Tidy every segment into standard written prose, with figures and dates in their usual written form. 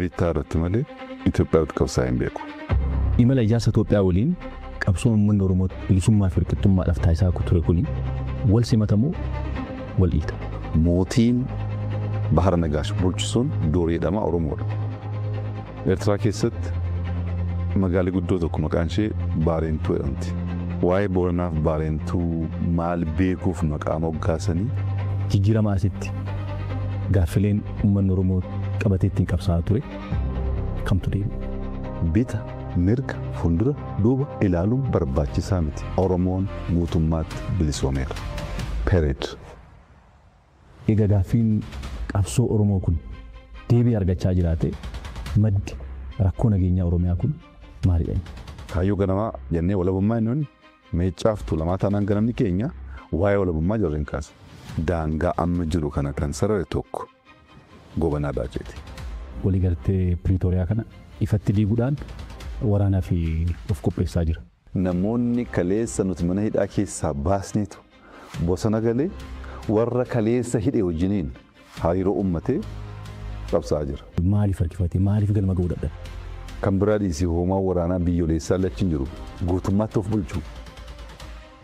Bittaa irratti malee Itoophiyaatti qabsaa'ee hin beeku. Imala ijaarsa Itoophiyaa waliin qabsoon uummanni Oromoo bilisummaa fi hirkattummaadhaaf taasisaa ture kuni wal simatamoo wal dhiita? Mootiin Bahara Nagaash bulchu sun Doorii jedhama, Oromoodha. Eertiraa keessatti magaalli guddoo tokko maqaan ishee Baareentuu jedhamti. Waa'ee Booranaaf Baareentuu maal beekuuf maqaa moggaasanii? Jijjiirama asitti gaaffileen uummanni Oromoo qabatee ittiin qabsaa'aa ture kamtu deebi'e? Bita, mirga, fuuldura, duuba ilaaluun barbaachisaa miti. Oromoon guutummaatti bilisoomeera. Period. Egaa gaaffiin qabsoo Oromoo kun deebii argachaa jiraate, maddi rakkoo nageenyaa Oromiyaa kun maalidha? Kaayyoo ganamaa jennee walabummaa inni Meeccaaf Tuulamaa taanaan ganamni keenya waa'ee walabummaa jarreen kaasa. Daangaa amma jiru kana kan sarare tokko Goobanaa Daaceeti. Waliigaltee Piriitooriyaa kana ifatti diiguudhaan waraanaa fi of qopheessaa jira. Namoonni kaleessa nuti mana hidhaa keessaa baasneetu bosona galee warra kaleessa hidhe wajjiniin hariiroo uummatee qabsaa'aa jira. Maaliif harkifate? Maaliif galma ga'uu dadhabe? Kan biraa dhiisii hoomaa waraanaa biyyoolessaa lachi hin jiru. Guutummaatti of bulchu.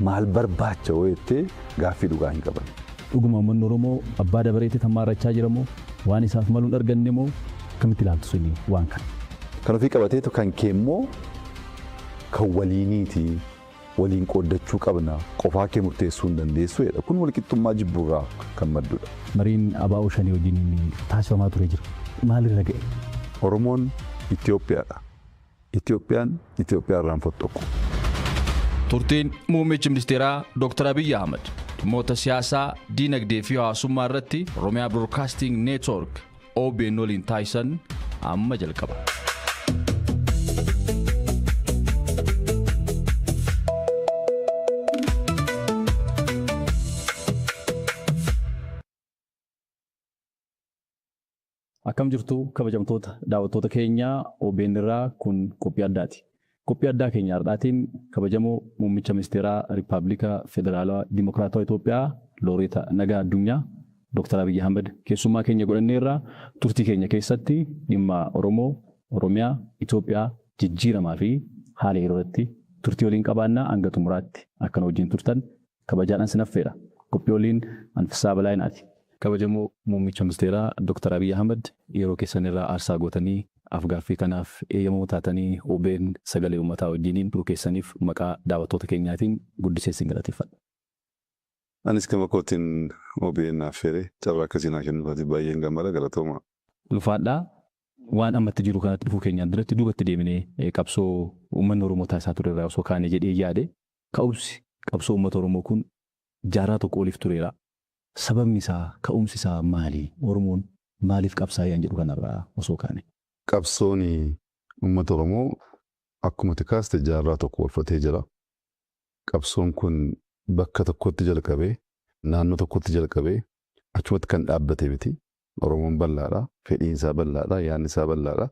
Maal barbaacha yoo jettee gaaffii dhugaa hin qaban. Dhuguma uummanni Oromoo abbaa dabareetti hammaarrachaa jira moo waan isaaf maluun arganne moo akkamitti ilaaltu suni waan kana? Kan ofii qabateetu kan kee immoo kan waliiniiti. Waliin qooddachuu qabna. Qofaa kee murteessuu hin dandeessu jedha. Kun walqixxummaa jibbuurraa kan maddudha. Mariin ABO shanii wajjin taasifamaa ture jira. Maalirra ga'e? Oromoon Itoophiyaadha. Itoophiyaan Itoophiyaa irraan fottoqu. Turtiin muummichi ministeeraa Dr. Abiyyi Ahmad dhimmoota siyaasaa, diinagdee fi hawaasummaa irratti Oromiyaa Broadcasting Network OBN waliin taasisan amma jalqaba. Akkam jirtu kabajamtoota daawwattoota keenyaa OBN irraa, kun qophii addaati. Qophii addaa keenya har'aatiin kabajamoo muummicha ministeeraa Riippaabilika Federaalawaa Dimokiraatawaa Itoophiyaa, Looreeta Nagaa Addunyaa Dr. Abiyyi Ahmed keessummaa keenya godhanneerra. Turtii keenya keessatti dhimma Oromoo, Oromiyaa, Itoophiyaa, jijjiiramaa fi haala yeroo irratti turtii waliin qabaannaa. Hanga xumuraatti akkana wajjin turtan kabajaadhaan sinaffeera. Qophii waliin Anfisaa Balaayinaati. Kabajamoo muummicha ministeeraa Dr. Abiyyi Ahmed, yeroo keessan irraa aarsaa gootanii afgaaffii kanaaf eeyyamoo taatanii OBN sagalee uummataa wajjiniin turuu keessaniif maqaa daawwattoota keenyaatiin guddisee isin galateeffadha. Anis gama kootiin OBN affeeree carraa akkasii naa kennuufaatiif baay'een gammada, galatooma. Ulfaadhaa. Waan ammatti jiru kanatti dhufuu keenyaan duratti duubatti deebinee qabsoo uummanni Oromoo taasisaa ture irraa osoo kaane jedhee yaade. Ka'umsi qabsoo uummata Oromoo kun jaarraa tokko oliif tureera. Sababni isaa, ka'umsi isaa maali? Oromoon maaliif qabsaa'ee jedhu kanarraa osoo kaane? Qabsoon uummata Oromoo akkuma kaaste jaarraa tokko walfatee jira. Qabsoon kun bakka tokkotti jalqabee, naannoo tokkotti jalqabee achumatti kan dhaabbate miti. Oromoon bal'aadha. Fedhiin isaa bal'aadha. Yaadni isaa bal'aadha.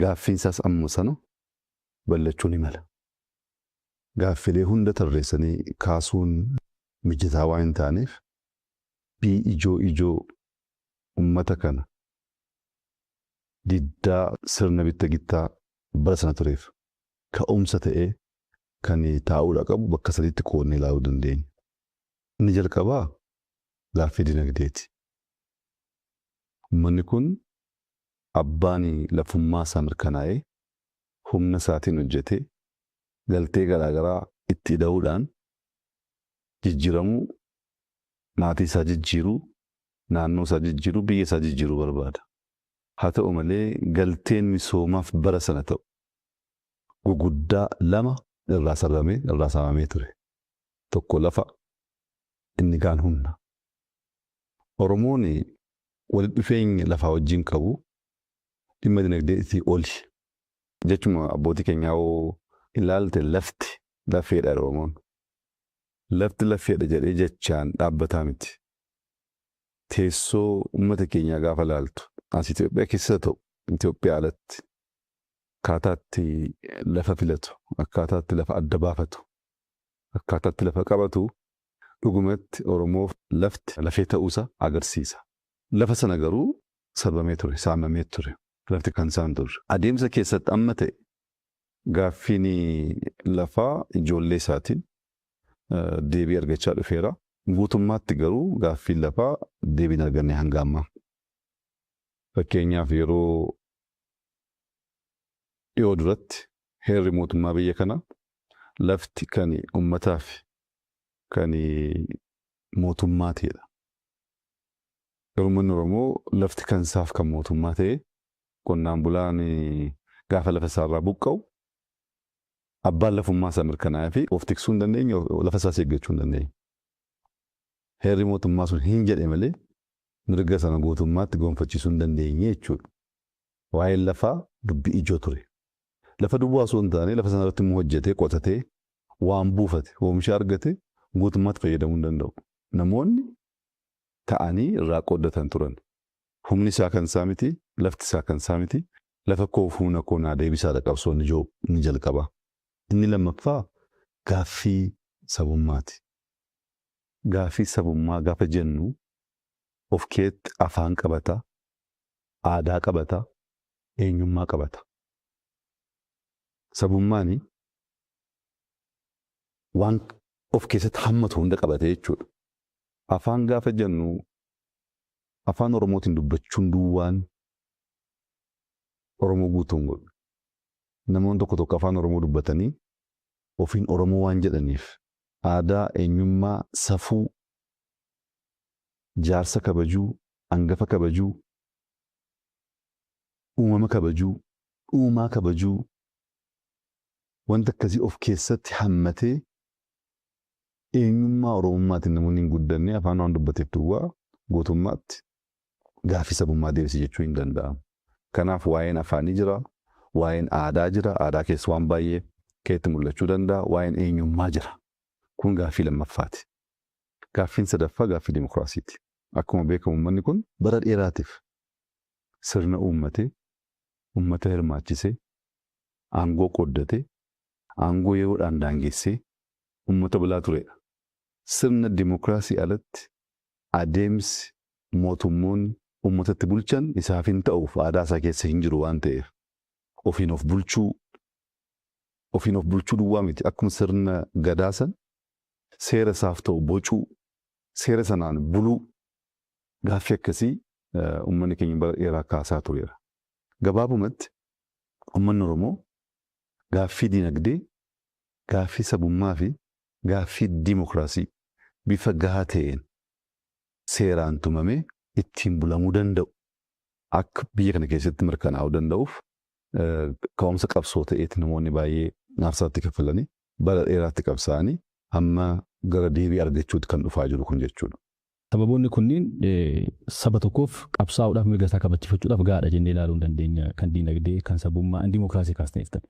Gaaffiin isaas amma sana bal'achuu ni mala. Gaaffilee hunda tarreessanii kaasuun mijataa waan hin taaneef, ijoo ijoo uummata kana diddaa sirna bitta gittaa bara sana tureef ka'umsa ta'ee kan taa'uudha qabu bakka sadiitti qoodnee ilaaluu dandeenya. Inni jalqabaa gaaffii dinagdeeti. Uummanni kun abbaan lafummaa isaa mirkanaa'ee, humna isaatiin hojjetee, galtee garaagaraa itti ida'uudhaan jijjiiramuu, maatii isaa jijjiiruu, naannoo isaa jijjiiruu, biyya isaa jijjiiruu barbaada. Haa ta'u malee, galteen misoomaaf bara sana ta'u guguddaa lama irraa sarbamee, irraa saamamee ture. Tokko lafa, inni kaan humna. Oromoon walitti dhufeenya lafaa wajjin qabu dhimma dinagdeetii oli. Jechuma abbootii keenyaa hoo ilaalte, lafti lafeedha Oromoon. Lafti lafeedha jedhee jechaan dhaabbataa miti. Teessoo uummata keenyaa gaafa ilaaltu, as Itoophiyaa keessa ta'u Itoophiyaa alatti, akkaataatti lafa filatu, akkaataatti lafa adda baafatu, akkaataatti lafa qabatu dhugumatti Oromoof lafti lafee ta'uusaa agarsiisa. Lafa sana garuu sarbamee ture, saamamee ture. Lafti kan isaan turre. Adeemsa keessatti amma ta'e gaaffiin lafaa ijoollee isaatiin deebii argachaa dhufeera. Guutummaatti garuu gaaffiin lafaa deebii hin arganne hanga ammaa. Fakkeenyaaf yeroo dhiyoo duratti heerri mootummaa biyya kanaa lafti kan uummataaf kan mootummaa ta'edha. Uummanni Oromoo lafti kan isaaf kan mootummaa ta'e qonnaan bulaan gaafa lafa isaarraa buqqa'u abbaan lafummaa isaa mirkanaa'ee fi of tiksuu hin dandeenye, lafa isaas eeggachuu hin dandeenye. Heerri mootummaa sun hin jedhe malee mirga sana guutummaatti gonfachiisuu hin dandeenye jechuudha. Waa'een lafaa dubbii ijoo ture. Lafa duwwaa osoo hin taane lafa sana irratti immoo hojjetee qotatee waan buufate oomisha argate guutummaatti fayyadamuu hin danda'u. Namoonni ta'anii irraa qooddatan turan. Humni isaa kan isaa miti, lafti isaa kan isaa miti, lafa koo humna koo naa deebisaadha qabsoon ijoo ni jalqaba. Inni lammaffaa gaaffii sabummaati. Gaaffii sabummaa gaafa jennu of keetti afaan qabata, aadaa qabata, eenyummaa qabata. Sabummaani waan of keessatti hammatu hunda qabate jechuudha. Afaan gaafa jennu afaan Oromootiin dubbachuun duwwaan Oromoo guutuu hin godhu. Namoonni tokko tokko afaan Oromoo dubbatanii ofiin Oromoo waan jedhaniif aadaa, eenyummaa, safuu, jaarsa kabajuu, hangafa kabajuu, uumama kabajuu, uumaa kabajuu wanta akkasii of keessatti hammatee eenyummaa Oromummaatiin namoonni hin guddanne afaan waan dubbateef duwwaa guutummaatti gaaffii sabummaa deebise jechuu hin danda'amu. Kanaaf waa'een afaanii jira, waa'een aadaa jira, aadaa keessa waan baay'ee keetti mul'achuu danda'a, waa'een eenyummaa jira. Kun gaaffii lammaffaati. Gaaffiin sadaffaa gaaffii dimokiraasiiti. Akkuma beekamu uummanni kun bara dheeraatiif sirna uummatee, uummata hirmaachisee, aangoo qooddatee, aangoo yeroodhaan daangessee uummata bulaa turedha. Sirna dimokiraasii alatti adeemsi mootummoonni uummatatti bulchan isaaf hin ta'uuf aadaa isaa keessa hin jiru waan ta'eef ofiin of bulchuu duwwaa miti akkuma sirna gadaa san seera isaaf ta'u bocuu seera sanaan buluu gaaffii akkasii uummanni keenya bara dheeraa kaasaa tureera. Gabaabumatti uummanni Oromoo gaaffii dinagdee, gaaffii sabummaa fi gaaffii dimokiraasii bifa gahaa ta'een seeraan tumamee ittiin bulamuu danda'u akka biyya kana keessatti mirkanaa'uu danda'uuf ka'umsa qabsoo ta'eeti namoonni baay'ee aarsaatti kaffalanii bara dheeraatti qabsaa'anii hamma gara deebii argachuutti kan dhufaa jiru kun jechuudha. Sababoonni kunniin saba tokkoof qabsaa'uudhaaf mirga isaa kabachiifachuudhaaf gahaadha jennee ilaaluu hin dandeenya. Kan diinagdee, kan sabummaa, kan dimokiraasii kaasneeftan.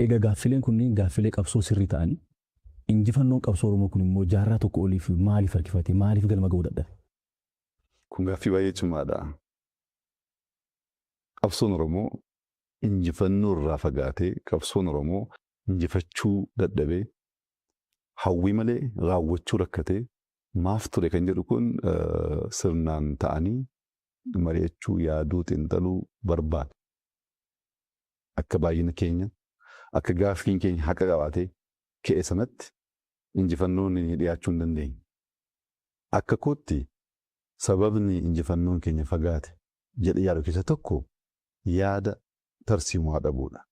Egaa gaaffileen kunniin gaaffilee qabsoo sirrii ta'anii injifannoon qabsoo Oromoo kun immoo jaarraa tokko oliif maaliif harkifate, maaliif galma ga'uu dadhabe? Kun gaaffii baay'ee cimaadha. Qabsoon Oromoo injifannoo irraa fagaatee qabsoon Oromoo injifachuu dadhabee hawwii malee raawwachuu rakkatee maaf ture kan jedhu kun sirnaan ta'anii mari'achuu, yaaduu, xiinxaluu barbaada. Akka baay'ina keenya, akka gaaffiin keenya haqa qabaatee ka'e sanatti injifannoon dhiyaachuu hin dandeenye. Akka kootti sababni injifannoon keenya fagaate jedhee yaadu keessa tokko yaada tarsiimoo dhabuudha.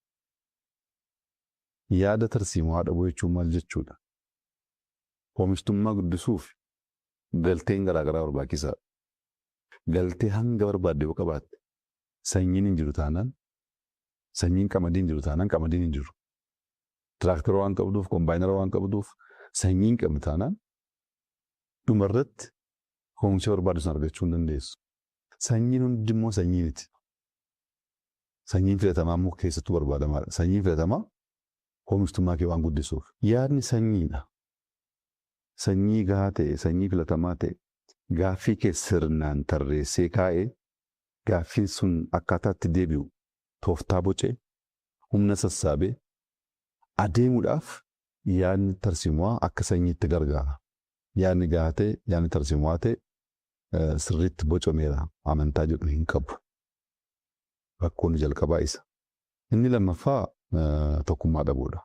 Yaada tarsiimoo dhabuu jechuun maal jechuudha? Oomishtummaa guddisuuf galteen garaagaraa barbaachisaadha. Galtee hanga barbaadde yoo qabaatte sanyiin hin jiru taanaan, sanyiin qamadii hin jiru taanaan qamadiin hin jiru. Tiraaktara waan qabduuf, kombaayinara waan qabduuf sanyii hin qabne taanaan dhumarratti oomisha barbaaddu sana argachuu hin dandeessu. Sanyiin hundi immoo sanyii miti. Sanyiin filatamaa immoo keessattuu barbaadamaadha. Sanyiin filatamaa oomishtummaa kee waan guddisuuf. Yaadni sanyiidha. Sanyii gahaa ta'e, sanyii filatamaa ta'e gaaffii kee sirnaan tarreessee kaa'ee gaaffiin sun akkaataatti deebi'u tooftaa bocee humna sassaabee adeemuudhaaf yaadni tarsiimoo akka sanyiitti gargaara. Yaadni gahaa ta'e, yaadni tarsiimoo ta'e sirriitti bocameera amantaa jedhu hin qabu. Rakkoon jalqabaa isa. Inni lammaffaa tokkummaa dhabuudha.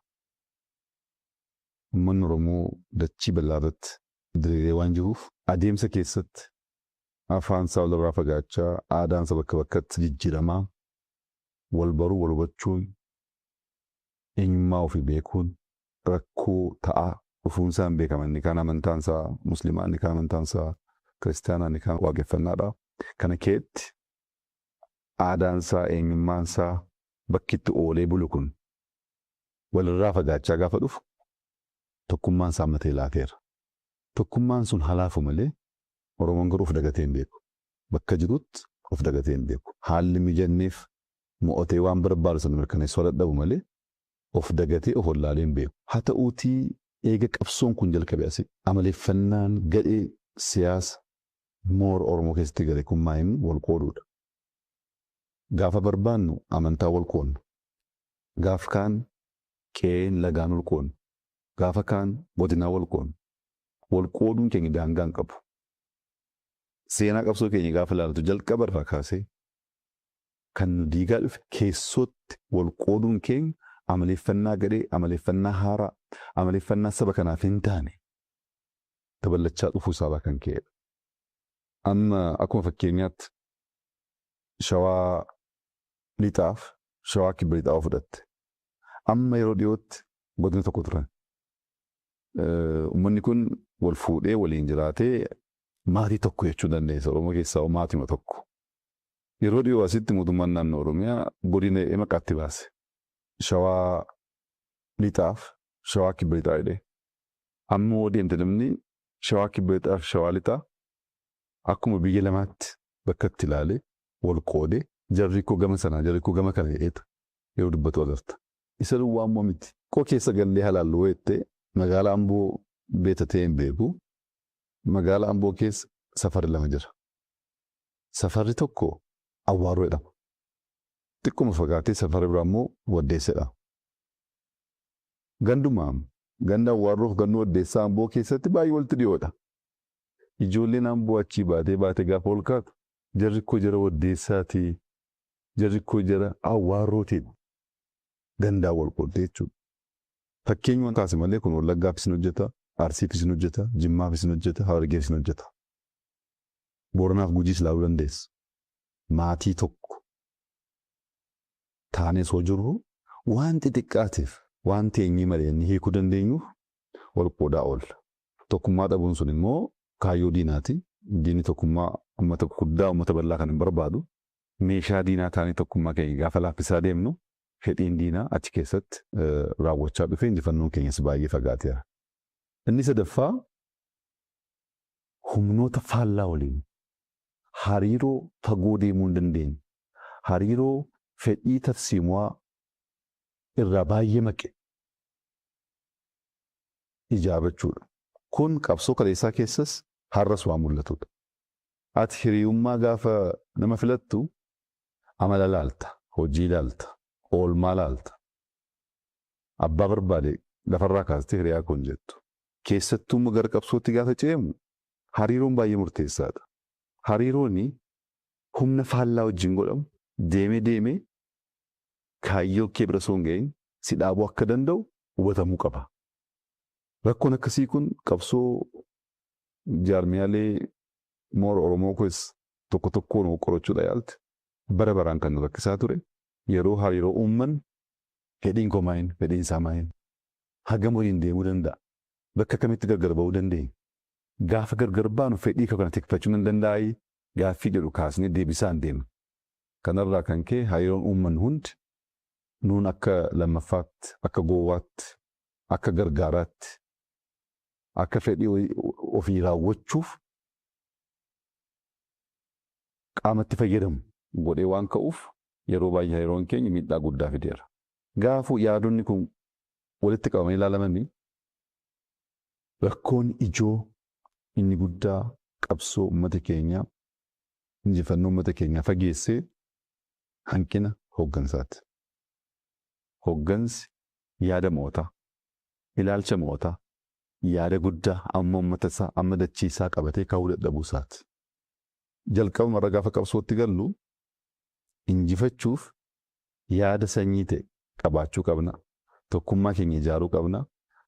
Uummanni Oromoo dachii bal'aa irratti diriiree waan jiruuf adeemsa keessatti afaan isaa walirraa fagaachaa, aadaan isaa bakka bakkatti jijjiiramaa, wal baruu, wal hubachuun, eenyummaa ofii beekuun rakkoo ta'aa dhufuun isaa hin beekama. Inni kaan amantaan isaa musliimaa, inni kaan amantaan isaa kiristaanaa, inni kaan waaqeffannaadha. Kana keetti aadaan isaa, eenyummaan isaa bakki itti oolee bulu kun walirraa fagaachaa gaafa dhufu tokkummaan isaa ammatee laafeera. Tokkummaan sun halaafu malee Oromoon garuu of dagatee hin beeku. Bakka jirutti of dagatee hin beeku. Haalli mijanneef mo'atee waan barbaadu sana mirkaneessuu dadhabu malee of dagatee of wallaalee hin beeku. Haa ta'uutii eega qabsoon kun jalqabe asii amaleeffannaan gadhee siyaasa moora Oromoo keessatti gale kun maa'inni wal qooduudha. Gaafa barbaannu amantaa wal qoodna. Gaafa kaan qe'een lagaan wal qoodna. Gaafa kaan godinaa wal qoodna. Wal qooduun keenya daangaa hin qabu. Seenaa qabsoo keenya gaafa ilaaltu jalqaba irraa kaasee kan nu diigaa dhufe keessootti wal qooduun keenya amaleeffannaa gadhee, amaleeffannaa haaraa, amaleeffannaa saba kanaaf hin taane daballachaa dhufuu isaarraa kan ka'edha. Amma akkuma fakkeenyaatti Shawaa lixaaf Shawaa kibba lixaa yoo fudhatte amma yeroo dhiyootti godina tokko turan. Uummanni kun wal fuudhee waliin jiraatee maatii tokko jechuu dandeessa. Oromoo keessaa maatima tokko. Yeroo dhiyoo asitti mootummaan naannoo Oromiyaa godina jedhee maqaatti baase. Shawaa lixaaf Shawaa kibba lixaa jedhee. Amma yoo deemte namni Shawaa kibba lixaa fi Shawaa lixaa akkuma biyya lamaatti bakka itti ilaalee wal qoodee jarri koo gama sanaa jarri koo gama kana jedheetu yeroo dubbatu agarta. Isa duwwaa immoo miti. Koo keessa gallee halaallu jettee magaalaa Amboo beekta ta'ee hin beeku. Magaalaa Amboo keessa safarri lama jira. Safarri tokko Awwaaroo jedhama. Xiqquma fagaatee safarri biraa immoo Waddeessa jedhama. Gandumaa ganda Awwaarroof ganduu Waddeessaa Amboo keessatti baay'ee walitti dhiyoodha. Ijoolleen Amboo achii baatee baatee gaafa ol kaatu jarri koo jara Waddeessaatii, jarri koo jara Awwaarrootiin gandaan wal qooddee jechuudha. Fakkeenyuma kaase malee kun Wallaggaafis ni hojjeta, Arsiifis ni hojjeta, Jimmaafis ni hojjeta, Harargeefis ni hojjeta. Booranaaf Gujiis ilaaluu dandeessa. Maatii tokko taanee osoo jirru waan xixiqqaatiif waan teenyee mari'annee hiikuu dandeenyuuf wal qoodaa oolla. Tokkummaa dhabuun sun immoo kaayyoo diinaati. Diinni tokkummaa uummata guddaa uummata bal'aa kan hin barbaadu. Meeshaa diinaa taanee tokkummaa keenya gaafa laaffisaa deemnu fedhiin diinaa achi keessatti raawwachaa dhufee injifannoon keenyas baay'ee fagaateera. Inni sadaffaa humnoota faallaa waliin hariiroo fagoo deemuu hin dandeenye, hariiroo fedhii tarsiimuwaa irraa baay'ee maqe ijaarrachuudha. Kun qabsoo kaleessaa keessas har'as waan mul'atudha. Ati hiriyummaa gaafa nama filattu amala laalta, hojii laalta, oolmaa laalta. Abbaa barbaade lafarraa kaastee hiriyaa koo hin jettu. Keessattuu immoo gara qabsootti gaafa ce'amu hariiroon baay'ee murteessaadha. Hariiroon humna faallaa wajjin godhamu deemee deemee kaayyoo kee bira osoo hin ga'iin si dhaabuu akka danda'u hubatamuu qaba. Rakkoon akkasii kun qabsoo jaarmiyaalee moora Oromoo keessa tokko tokkoon qorachuudha yaalte bara baraan kan nu rakkisaa ture. Yeroo hariiroo uumman fedhiin koo maayin, fedhiin isaa maayin, hagam waliin deemuu danda'a, bakka kamitti gargar ba'uu dandeenya, gaafa gargar baanu fedhii koo kana tikfachuu nan danda'aayi gaaffii jedhu kaasnee deebisaan deemna. Kanarraa kan ka'e hariiroon uummannu hundi nuun akka lammaffaatti, akka gowwaatti, akka gargaaraatti, akka fedhii ofii raawwachuuf qaamatti fayyadamu godhee waan ka'uuf yeroo baay'ee hariiroon keenya miidhaa guddaa fideera. Gaafuu yaadonni kun walitti qabamanii ilaalamanii rakkoon ijoo inni guddaa qabsoo uummata keenyaa injifannoo uummata keenyaa fageessee hanqina hooggansaati. Hooggansi yaada mo'ataa, ilaalcha mo'ataa, yaada guddaa amma uummata isaa amma dachii isaa qabatee ka'uu dadhabuu isaati. Jalqabuma irra gaafa qabsootti gallu Injifachuuf yaada sanyii ta'e qabaachuu qabna. Tokkummaa keenya ijaaruu qabna.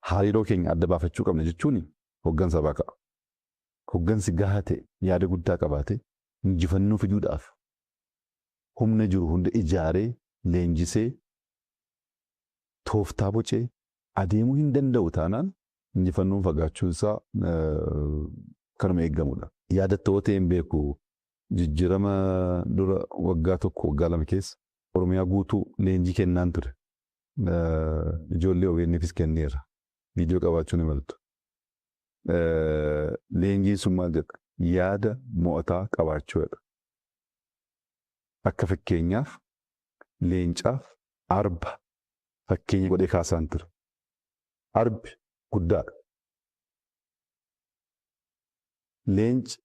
Hariiroo keenya adda baafachuu qabna jechuun hoggansa baqa. Hoggansi gahaa ta'e yaada guddaa qabaate injifannoo fiduudhaaf humna jiru hunda ijaaree leenjisee tooftaa bocee adeemuu hin danda'u taanaan injifannoon fagaachuun isaa kanuma eegamudha. Yaadattoo ta'e hin beeku jijjiirama dura waggaa 1 waggaa 2 keessa Oromiyaa guutuu leenjii kennaan ture. Ijoollee OBN'fis kenneera. Viidiyoo qabaachuu ni maltu. Leenjiin sun maal jedha? Yaada mo'ataa qabaachuudha. Akka fakkeenyaaf leencaaf arba fakkeenya godhee kaasaan ture. Arbi guddaadha. Leenci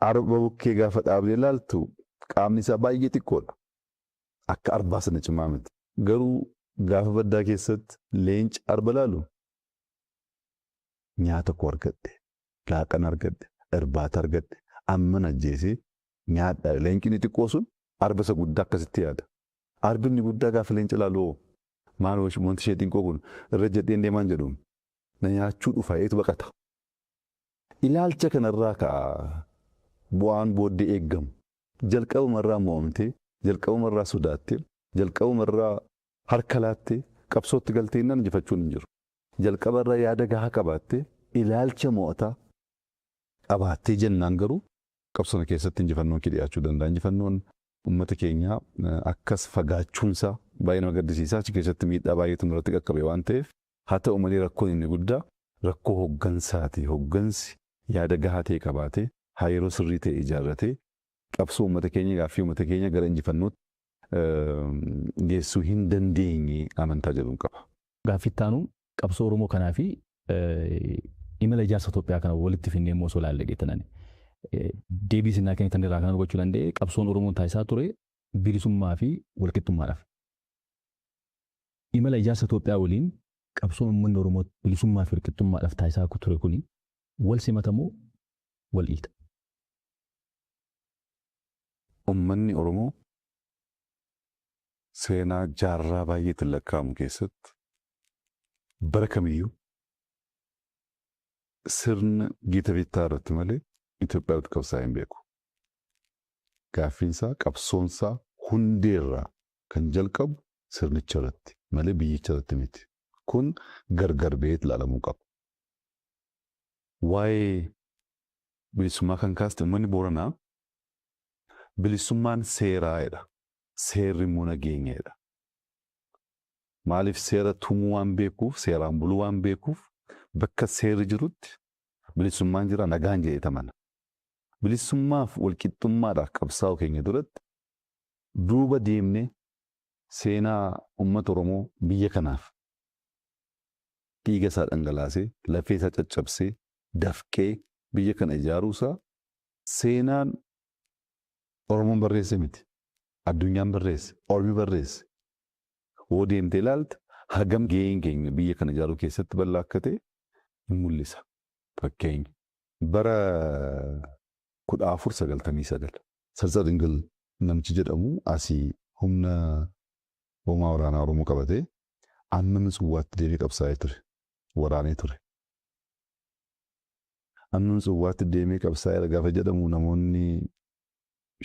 arba bukkee gaafa dhaabdee ilaaltu qaamni isaa baay'ee xiqqoodha. Akka arbaa sana cimaa miti. Garuu gaafa baddaa keessatti leenci arba laalu nyaata koo argadhe, laaqana argadhe, irbaata argadhe, amman ajjeesee nyaadha. Leenci inni xiqqoo sun arba isa guddaa akkasitti yaada. Arbi inni guddaa gaafa leenca ilaalu maal wanti ishee xiqqoo kun irra jedheen deemaan jedhu na nyaachuu dhufa eetu baqata. Ilaalcha kanarraa ka'a bu'aan booddee eeggamu. Jalqabumarraa mo'amtee, jalqabumarraa sodaattee, jalqabumarraa harka laattee qabsootti galtee innaan injifachuun hin jiru. Jalqabarraa yaada gahaa qabaattee ilaalcha mo'ataa qabaattee jennaan garuu qabsoo keessatti injifannoon kee dhiyaachuu danda'a. Injifannoon uummata keenyaa akkas fagaachuunsaa baay'ee nama gaddisiisa. Achi keessatti miidhaa baay'eetu nurratti qaqqabe waan ta'eef haa ta'u malee rakkoon inni guddaa rakkoo hoggansaati. Hoggansi yaada gahaa ta'e qabaatee hariiroo sirrii ta'e ijaarratee qabsoo uummata keenya gaaffii uummata keenya gara injifannootti geessuu hin dandeenye amantaa jedhuun qaba. Gaaffii itti aanu qabsoo Oromoo kanaa fi imala ijaarsa Itoophiyaa kana walitti finnee immoo osoo ilaalle geettanani. Deebii isin naa kennitan irraa kan hubachuu danda'e qabsoon Oromoon taasisaa ture bilisummaa fi walqixxummaadhaaf. Imala ijaarsa Itoophiyaa waliin qabsoon uummanni Oromoo bilisummaa fi walqixxummaadhaaf taasisaa ture kuni wal simatamoo wal dhiita? Uummanni Oromoo seenaa jaarraa baay'eetti lakkaa'amu keessatti bara kamiyyuu sirna gita bittaa irratti malee Itoophiyaa irratti qabsaa'ee hin beeku. Gaaffiinsaa qabsoonsaa hundeerraa kan jalqabu sirnicha irratti malee biyyicha irratti miti. Kun gargar ba'ee ilaalamuu qaba. Waa'ee bilisummaa kan kaaste uummanni Booranaa bilisummaan seeraa'edha. Seerri immoo nageenyadha. Maaliif seera tumuu waan beekuuf, seeraan buluu waan beekuuf bakka seerri jirutti bilisummaan jira nagaan jedhee amana. Bilisummaaf walqixxummaadhaaf qabsaa'uu keenya duratti duuba deemnee seenaa uummata Oromoo biyya kanaaf dhiiga isaa dhangalaasee, lafee isaa caccabsee, dafqee biyya kana ijaaruusaa seenaan Oromoon barreesse miti. Addunyaan barreesse, Ormi barreesse. Woo deemtee ilaalte hagam gaheen keenya biyya kana ijaaruu keessatti bal'aa akka ta'e hin mul'isa. Fakkeenya bara 1499 Sarsa Dingil namichi jedhamu asii humna hoomaa waraanaa Oromoo qabatee amma Mitsawwaatti deemee qabsaa'ee ture. Waraanee ture. Amma Mitsawwaatti deemee qabsaa'eera gaafa jedhamu namoonni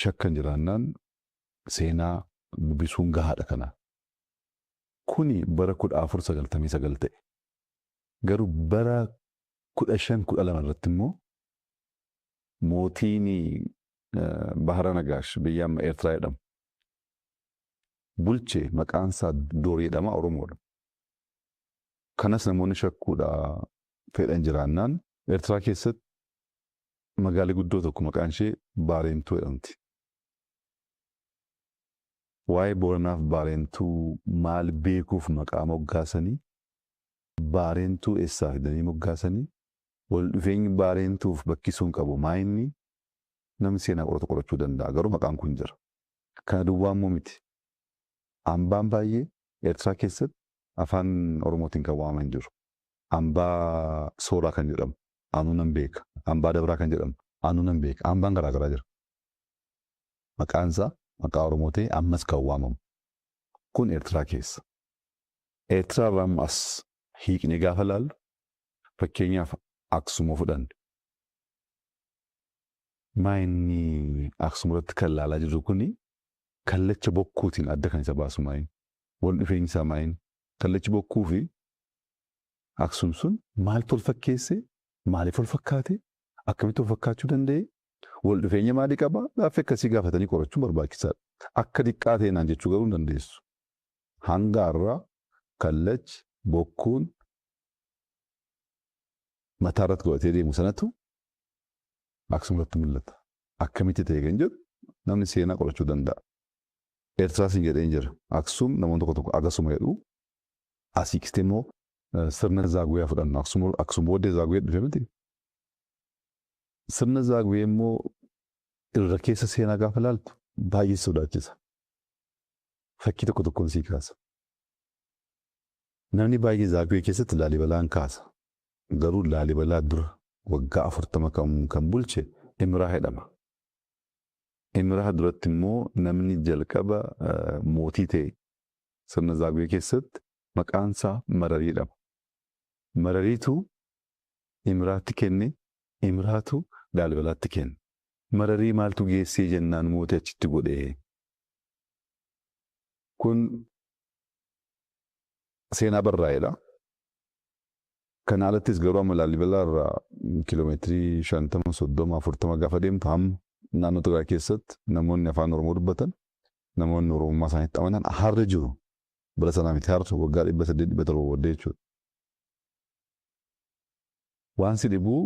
shakkan jiraannaan seenaa dubbisuun gahaadha kana. Kuni bara 1499 ta'e. Garuu bara 1512 irratti immoo mootiin Bahara Nagaash biyya amma Eertiraa jedhamu bulche maqaan isaa Doorii jedhama Oromoodha. Kanas namoonni shakkuudha fedhan jiraannaan Eertiraa keessatti magaalli guddoo tokko maqaan ishee Baareentuu jedhamti. Waa'ee Booranaaf Baareentuu maal beekuuf maqaa moggaasanii Baareentuu eessaa fidanii moggaasanii wal dhufeenyi Baareentuuf bakki sun qabu maa inni namni seenaa qoratu qorachuu danda'a garuu maqaan kun jira. Kana duwwaa immoo miti. Hambaan baay'ee Eertiraa keessatti afaan Oromootiin kan waamaman jiru. Hambaa Sooraa kan jedhamu anuu nan beeka. Hambaa Dabraa kan jedhamu anuu nan beeka. Hambaan garaa garaa jira. Maqaan isaa Maqaa Oromoo ta'e ammas kan waamamu. Kun Eertiraa keessa. Eertiraa irraa immoo as hiiknee gaafa laallu fakkeenyaaf Aksum fudhanne. Maa inni Aksum irratti kan laalaa jirru kuni kallacha bokkuutiin adda kan isa baasu maayin? Wal dhufeenyi isaa maayin? Kallachi bokkuu fi Aksum sun maaltu wal fakkeesse? Maaliif wal fakkaate? Akkamitti wal fakkaachuu danda'e? Wal dhufeenya maalii qaba? Gaaffii akkasii gaafatanii qorachuun barbaachisaadha. Akka diqqaa ta'e naan jechuu garuu hin dandeessu. Hanga har'aa kallachi bokkuun mataa irratti godhatee deemu sanatu Aksum irratti mul'ata. Akkamitti ta'e kan jedhu namni seenaa qorachuu danda'a. Eertiraas hin jedheen jira. Aksum namoonni tokko tokko agasuma jedhu. Asii kistee immoo sirna Zaaguyaa fudhannu. Aksum booddee Zaaguyaa dhufe miti. Sirna Zaaguyaa immoo irra keessa seenaa gaafa laaltu baay'ee sodaachisa. Fakkii tokko tokkoon sii kaasa. Namni baay'ee Zaaguyaa keessatti Laalibalaan kaasa. Garuu Laalibalaa dura waggaa 40 kan bulche Imraa jedhama. Imraa duratti immoo namni jalqaba mootii ta'e sirna Zaaguyaa keessatti maqaan isaa Mararii jedhama. Marariitu Imraatti kenne, Imraatu Laalibalaatti kenne. Mararii maaltu geessee jennaan mootii achitti godhee? Kun seenaa barraa'edha. Kana alattis garuu amma Laalibalaa irraa kiiloomeetirii 50, 30, 40 gaafa deemtu hamma naannoo Tigraay keessatti namoonni afaan Oromoo dubbatan, namoonni Oromummaa isaaniitti amanan har'a jiru. Bara sanaa miti har'a waggaa 800 700 booddee jechuudha. Waan si dhibuu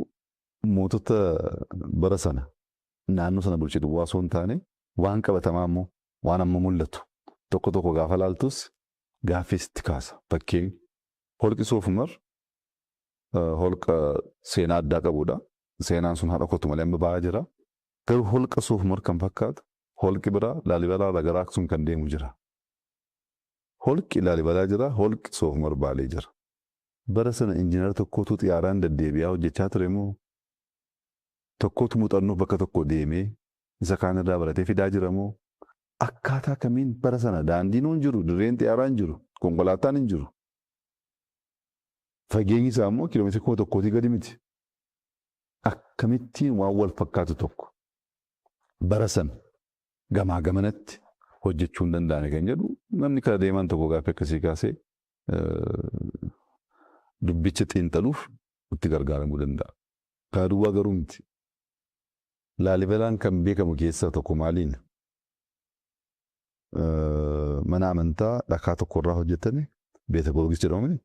mootota bara sana naannoo sana bulche duwwaa osoo hin taane waan qabatamaa immoo waan amma mul'atu tokko tokko gaafa laaltus gaaffii sitti kaasa. Fakkeenya holqi Soofumar holqa seenaa addaa qabudha. Seenaan sun haadha kootu malee amma ba'aa jira. Garuu holqa Soofumar kan fakkaatu holqi biraa Laalibalaa irraa gara Aksum kan deemu jira. Holqi Laalibalaa jira, holqi Soofumar Baalee jira. Bara sana injiinara tokkotu xiyyaaraan deddeebi'aa hojjechaa ture moo tokkotu muuxannoof bakka tokko deemee isa kaan irraa baratee fidaa jira moo akkaataa kamiin bara sana daandiin hin jiru, dirreen xiyyaaraa hin jiru, konkolaataan hin jiru. Fageenyi isaa immoo kiiloomeetira 1000 gadi miti. Akkamittiin waan wal fakkaatu tokko bara sana gamaa gamanatti hojjechuu hin danda'ame kan jedhu namni kara deemaan tokko gaaffii akkasii kaasee dubbicha xiinxaluuf itti gargaaramuu danda'a. Kana duwwaa garuu miti. Laalibalaan kan beekamu keessaa tokko maaliin? Mana amantaa dhakaa tokkorraa hojjetame Beeta Goorgis jedhamu.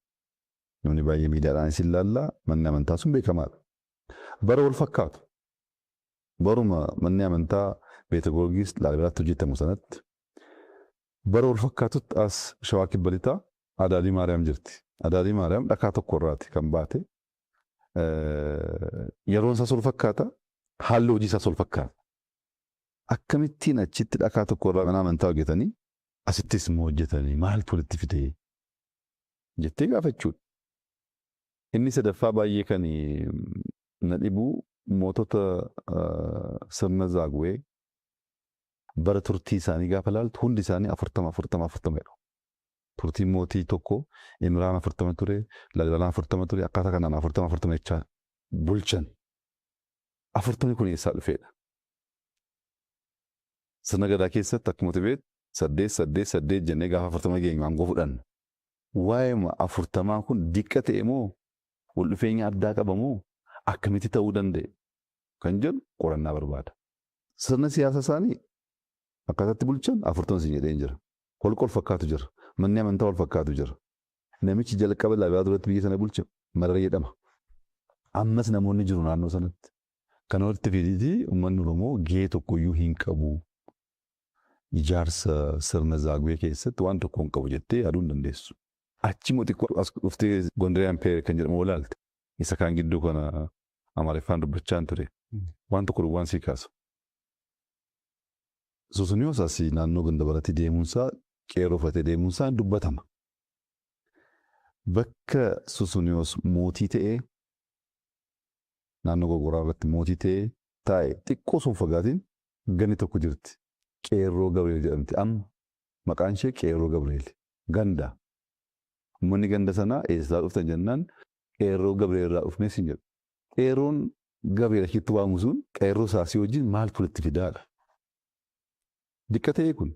Namni baay'ee miidiyaadhaanis ilaalla. Manni amantaa sun beekamaadha. Bara wal fakkaatu. Baruma manni amantaa Beeta Goorgis Laalibalaatti hojjetamu sanatti bara wal fakkaatutti as Shawaa Kibba Lixaa Adaadii Maariyaam jirti. Adaadii Maariyaam dhakaa tokkorraati kan baate. Yeroon isaas wal fakkaata. Haalli hojii isaas wal fakkaata. Akkamittiin achitti dhakaa tokkorraa mana amantaa hojjetanii asittis immoo hojjetanii maaltu walitti fide jettee gaafachuudha. Inni sadaffaa baay'ee kan na dhibu mootota sirna Zaaguwee bara turtii isaanii gaafa laaltu hundi isaanii 40 40 40 jedhu. Turtiin mootii tokko Imraan 40 ture, Laalibalaan 40 ture, akkaataa kanaan 40 40 jechaa bulchan. 40 kun eessaa dhufeedha? Sirna gadaa keessatti akkuma beektu 8 8 8 jennee gaafa 40 geenyu aangoo fudhanna. Waa'ee 40 kun diqqa ta'e moo wal dhufeenya addaa qaba moo akkamitti ta'uu danda'e kan jedhu qorannaa barbaada. Sirna siyaasa isaanii akkaataatti bulchan 40 siin jedheen jira. Holqa wal fakkaatu jira. Manni amantaa wal fakkaatu jira. Namichi jalqaba Laalibalaa duratti biyya sana bulche Mararii jedhama. Ammas namoonni jiru naannoo sanatti. Kana walitti fidiitii uummanni Oromoo gahee tokkoyyuu hin qabu. Ijaarsa sirna Zaaguwee keessatti waan tokko hin qabu jettee yaaduu hin dandeessu. Achi immoo xiqqoo as dhuftee Gondaree Ampeer kan jedhamu olaalte. Isa kaan gidduu kana Amaariffaan dubbachaa hin ture. Waan tokko duwwaan sii kaasa. Susuniyoos asii naannoo Gandabaratti deemuunsaa qeerroo uffatee deemuunsaa dubbatama. Bakka Susuniyoos mootii ta'ee naannoo Gorgoraa irratti mootii ta'ee taa'e xiqqoo osoo hin fagaatiin gandi tokko jirti. Qeerroo Gabriel jedhamti. Amma maqaan ishee Qeerroo Gabriel. Ganda. Uummanni ganda sanaa eessaa dhuftan jennaan Qeerroo Gabriel irraa dhufnee siin jedhu. Qeerroon Gabriel achitti waamu sun qeerroo saasii wajjin maaltu walitti fidaadha? Diqqa ta'e kun.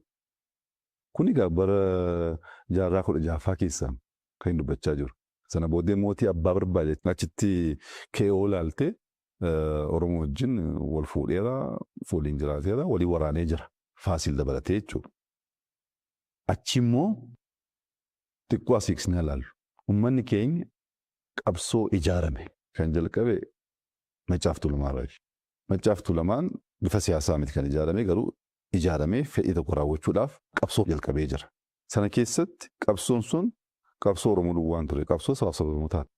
Kun egaa bara jaarraa 16ffaa keessaa kan inni dubbachaa jiru. Sana booddee mootii abbaa barbaade achitti KO ilaalte Oromoo wajjin wal fuudheera, waliin jiraateera, waliin waraanee jira. Faasiil dabalatee jechuudha. Achi immoo xiqqoo asii siiqsinee ilaallu. Uummanni keenya qabsoo ijaarame kan jalqabe Maccaaf Tuulamaa irraa. Maccaaf Tuulamaan bifa siyaasaa miti kan ijaarame, garuu ijaaramee fedhii tokko raawwachuudhaaf qabsoo jalqabee jira. Sana keessatti qabsoon sun qabsoo Oromoo duwwaan ture, qabsoo sabaaf sablammootaati.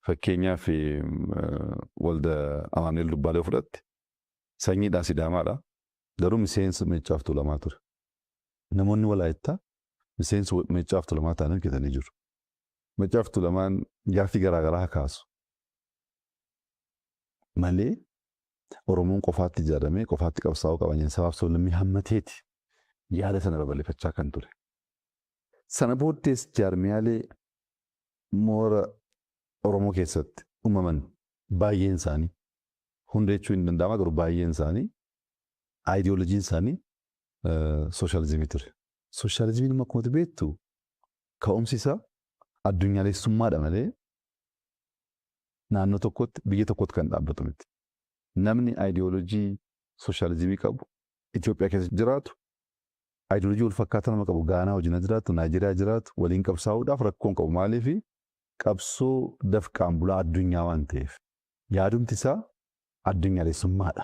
Fakkeenyaaf Walda Amaanu'el Dubbaalee fudhatte, sanyiidhaan Sidaamaadha. Garuu miseensa Maccaaf Tuulamaa ture. Namoonni Walaayittaa miseensa Maccaaf Tuulamaa ta'anii hojjetanii jiru. Maccaaf Tuulamaan gaaffii garaagaraa kaasu malee Oromoon qofaatti ijaaramee qofaatti qabsaa'uu qaba jedhan sabaaf sablammii hammateeti yaada sana babal'ifachaa kan ture. Sana booddees jaarmiyaalee moora Oromoo keessatti uumaman baay'een isaanii, hunda jechuun hin danda'ama, garuu baay'een isaanii aayidiyooloojiin isaanii sooshaalizimii ture. Sooshaalizimiin immoo akkuma beektu ka'umsi isaa addunyaalessummaadha malee naannoo tokkotti, biyya tokkotti kan dhaabbatu miti. Namni aayidiyooloojii sooshaalizimii qabu Itoophiyaa keessa jiraatu, aayidiyooloojii wal fakkaataa nama qabu Gaanaa wajjin jiraatu, Naayijeriyaa jiraatu waliin qabsaa'uudhaaf rakkoo hin qabu. Maaliif? Qabsoo dafqaan bulaa addunyaa waan ta'eef. Yaadumti isaa addunyaalessummaadha.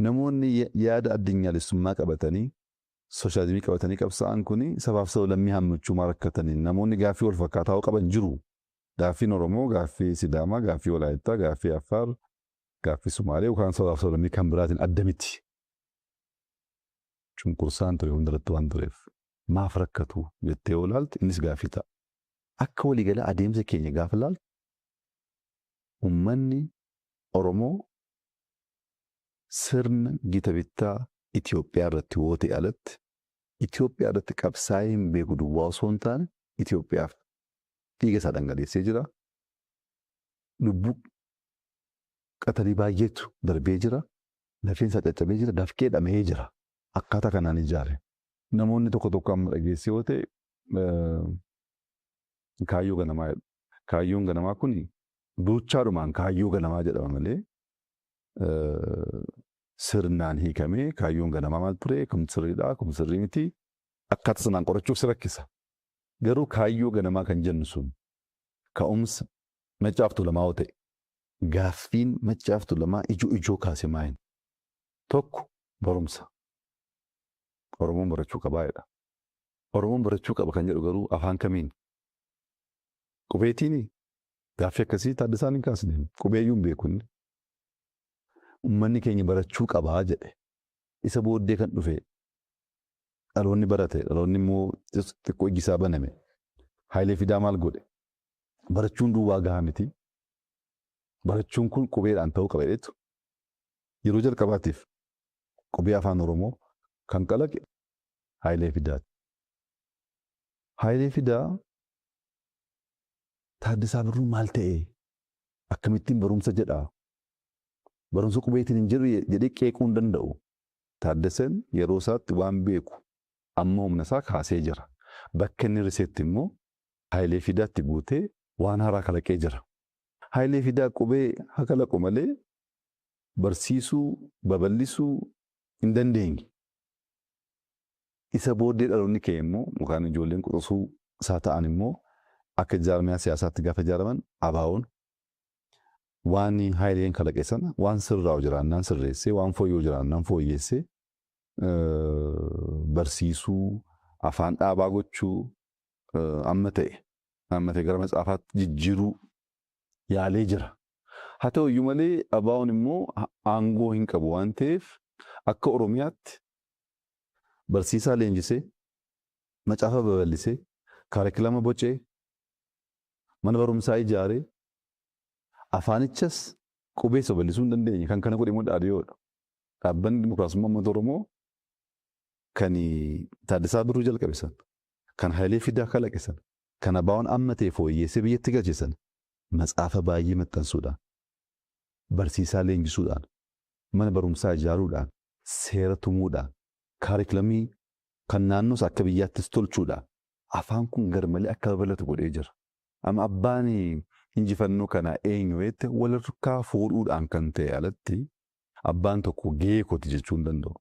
Namoonni yaada addunyaalessummaa qabatanii sooshaalizimii qabatanii qabsaa'an kuni sabaaf sablammii hammachuu maa rakkatanii? Namoonni gaaffii wal fakkaataa qaban jiru. Gaaffiin Oromoo, gaaffii Sidaamaa, gaaffii Walaayittaa, gaaffii Affaar, gaaffii Sumaalee yookaan sabaaf sablammii kan biraatiin adda miti. Cunqursaan ture hundarratti waan tureef maaf rakkatu jettee yoo ilaalte innis gaaffii ta'a. Akka waliigalaa adeemsa keenya gaafa ilaaltu uummanni Oromoo sirna gita bittaa Itoophiyaa irratti yoo ta'e alatti Itoophiyaa irratti qabsaa'ee hin beeku duwwaa osoo hin taane Itoophiyaaf dhiiga isaa dhangaleessee jira. Lubbuu qatalii baay'eetu darbee jira. Lafeen isaa caccabee jira. Dafqee dhama'ee jira. Akkaataa kanaan ijaare. Namoonni tokko tokko amma dhageessee yoo ta'e kaayyoo ganamaa jedhu. Kaayyoon ganamaa kun duuchaadhumaan kaayyoo ganamaa jedhama malee sirnaan hiikamee kaayyoon ganamaa maal ture, kun sirriidha, kun sirrii miti, akkaataa sanaan qorachuuf si rakkisa. Garuu kaayyoo ganamaa kan jennu sun ka'umsa Maccaaf Tuulamaa yoo ta'e, gaaffiin Maccaaf Tuulamaa ijoo ijoo kaase maali? Tokko, barumsa. Oromoon barachuu qabaa jedha. Oromoon barachuu qaba kan jedhu garuu afaan kamiin? Qubeetiini? Gaaffii akkasii Taaddasaan hin kaasne. Qubeeyyuu hin beeku inni. Uummanni keenya barachuu qabaa jedhe. Isa booddee kan dhufe dhaloonni barate, dhaloonni immoo xiqqoo iji isaa baname. Hayilee Fidaa maal godhe? Barachuun duwwaa gahaa miti. Barachuun kun qubeedhaan ta'uu qaba jedheetu yeroo jalqabaatiif qubee afaan Oromoo kan kalaqe Hayilee Fidaati. Hayilee Fidaa Taaddasaa Birruu maal ta'e? Akkamittiin barumsa jedhaa? Barumsa qubeetiin hin jedhu jedhee qeequu hin danda'u. Taaddaseen yeroo isaatti waan beeku amma humna isaa kaasee jira. Bakka inni riseetti immoo Hayilee Fidaatti guutee waan haaraa kalaqee jira. Hayilee Fidaa qubee haa kalaqu malee barsiisuu, babal'isuu hin dandeenye. Isa booddee dhaloonni kee immoo yookaan ijoolleen quxisuu isaa ta'an immoo akka jaarmiyaa siyaasaatti gaafa ijaaraman ABO'n waan Hayileen kalaqe sana waan sirraa'u jiraannaan sirreessee, waan fooyya'u jiraannaan fooyyessee barsiisuu, afaan dhaabaa gochuu, amma ta'e gara matsaafaatti jijjiiruu yaalee jira. Haa ta'u iyyuu malee ABO'n immoo aangoo hin qabu waan ta'eef akka Oromiyaatti barsiisaa leenjisee, macaafa babal'isee, kaarikulama bocee, mana barumsaa ijaaree, afaanichas qubeessa babal'isuu hin dandeenye. Kan kana godhe immoo dhaadhiyoodha. Dhaabbanni Dimokiraasummaa Uummata Oromoo Kan Taaddasaa Birruu jalqabe sana, kan Hayilee Fidaa kalaqe sana, kan ABO'n amma ta'e fooyyessee biyyatti galche sana matsaafa baay'ee maxxansuudhaan, barsiisaa leenjisuudhaan, mana barumsaa ijaaruudhaan, seera tumuudhaan, kaarikulamii kan naannoos akka biyyaattis tolchuudhaan afaan kun garmalee akka babal'atu godhee jira. Amma abbaan injifannoo kanaa eenyu jette walharkaa fuudhuudhaan kan ta'e alatti abbaan tokko gahee kooti jechuu hin danda'u.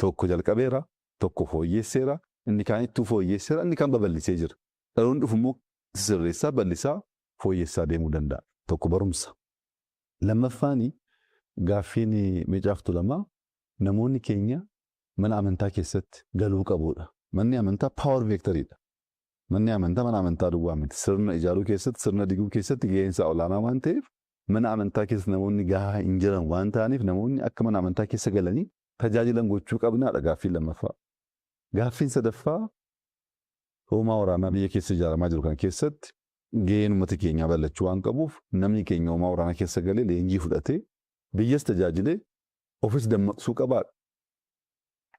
Tokko jalqabeera, tokko fooyyesseera, inni kaan ittuu fooyyesseera, inni kaan babal'isee jira. Dhaloonni dhufu immoo sirreessaa, bal'isaa, fooyyessaa deemuu danda'a. Tokko barumsa. Lammaffaan gaaffiin Maccaaf Tuulamaa namoonni keenya mana amantaa keessatti galuu qabudha. Manni amantaa power vectoriidha. Manni amantaa mana amantaa duwwaa miti. Sirna ijaaruu keessatti, sirna diguu keessatti gaheen isaa olaanaa waan ta'eef mana amantaa keessa namoonni gahaa hin jiran waan ta'aniif namoonni akka mana amantaa keessa galanii tajaajilan gochuu qabnaadha gaaffiin lammaffaa. Gaaffiin sadaffaa hoomaa waraanaa biyya keessa ijaaramaa jiru kana keessatti gaheen uummata keenyaa bal'achuu waan qabuuf namni keenya hoomaa waraanaa keessa galee leenjii fudhatee biyyas tajaajilee ofis dammaqsuu qabaadha.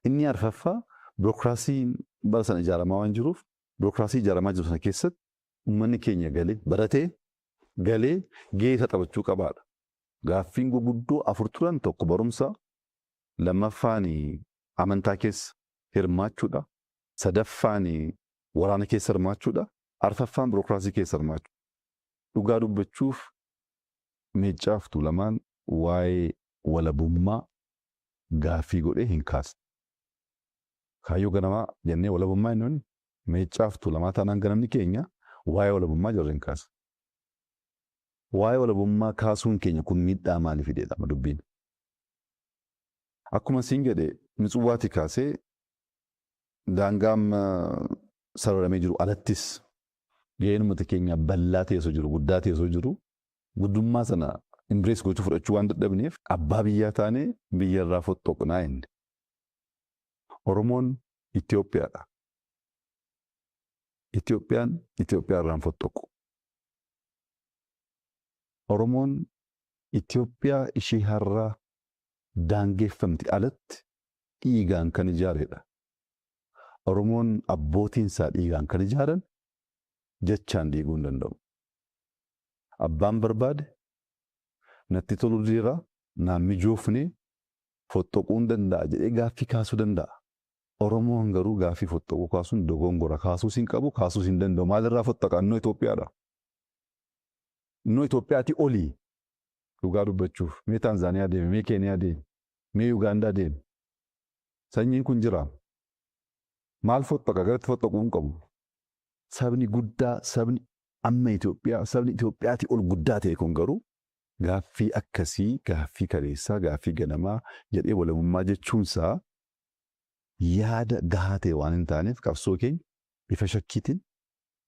Inni arfaffaa birookiraasiin bara sana ijaaramaa waan jiruuf birookiraasii ijaaramaa jiru sana keessatti uummanni keenya galee baratee galee gahee isaa taphachuu qabaadha. Gaaffiin gurguddoo afur turan tokko barumsa, lammaffaan amantaa keessa hirmaachuudha, sadaffaan waraana keessa hirmaachuudha, arfaffaan birookiraasii keessa hirmaachuu. Dhugaa dubbachuuf Maccaaf Tuulamaan waa'ee walabummaa gaaffii godhee hin kaasne. Kaayyoo ganamaa jennee walabummaa inni Maccaaf Tuulamaa taanaan ganamni keenya waa'ee walabummaa jarri hin kaasne. Waa'ee walabummaa kaasuun keenya kun miidhaa maalii fideedha dubbiin? Akkuma siin jedhe Mitsuwaatii kaasee daangaa amma sararamee jiru alattis gaheen uummata keenya bal'aa ta'e osoo jiru guddaa ta'e osoo jiru guddummaa sana embrace gochuu fudhachuu waan dadhabneef abbaa biyyaa taanee biyya irraa fottoqnaa inni. Oromoon Itoophiyaadha. Itoophiyaan Itoophiyaa irraa hin fottoqu. Oromoon Itoophiyaa ishee har'aa daangeffamti alatti dhiigaan kan ijaaredha. Oromoon abbootiin isaa dhiigaan kan ijaaran jechaan diiguu hin danda'u. Abbaan barbaade natti toluu dideera, naan mijoofne fottoquu hin danda'a jedhee gaaffii kaasuu danda'a. Oromoon garuu gaaffii fottoquu kaasuun dogongora kaasuus hin qabu, kaasuus hin danda'u. Maalirraa fottoqa? Innoo Itoophiyaadha. Innoo Itoophiyaatii olii. Dhugaa dubbachuuf mee Taanzaaniyaa deemi, mee Keeniyaa deemi, mee Yugaandaa deemi. Sanyiin kun jira. Maal fottoqa? Garatti fottoquu hin qabu. Sabni guddaa, sabni amma Itoophiyaa, sabni Itoophiyaatii ol guddaa ta'e kun garuu gaaffii akkasii, gaaffii kaleessaa, gaaffii ganamaa jedhee walabummaa jechuunsaa yaada gahaa ta'e waan hin taaneef qabsoo keenya bifa shakkiitiin,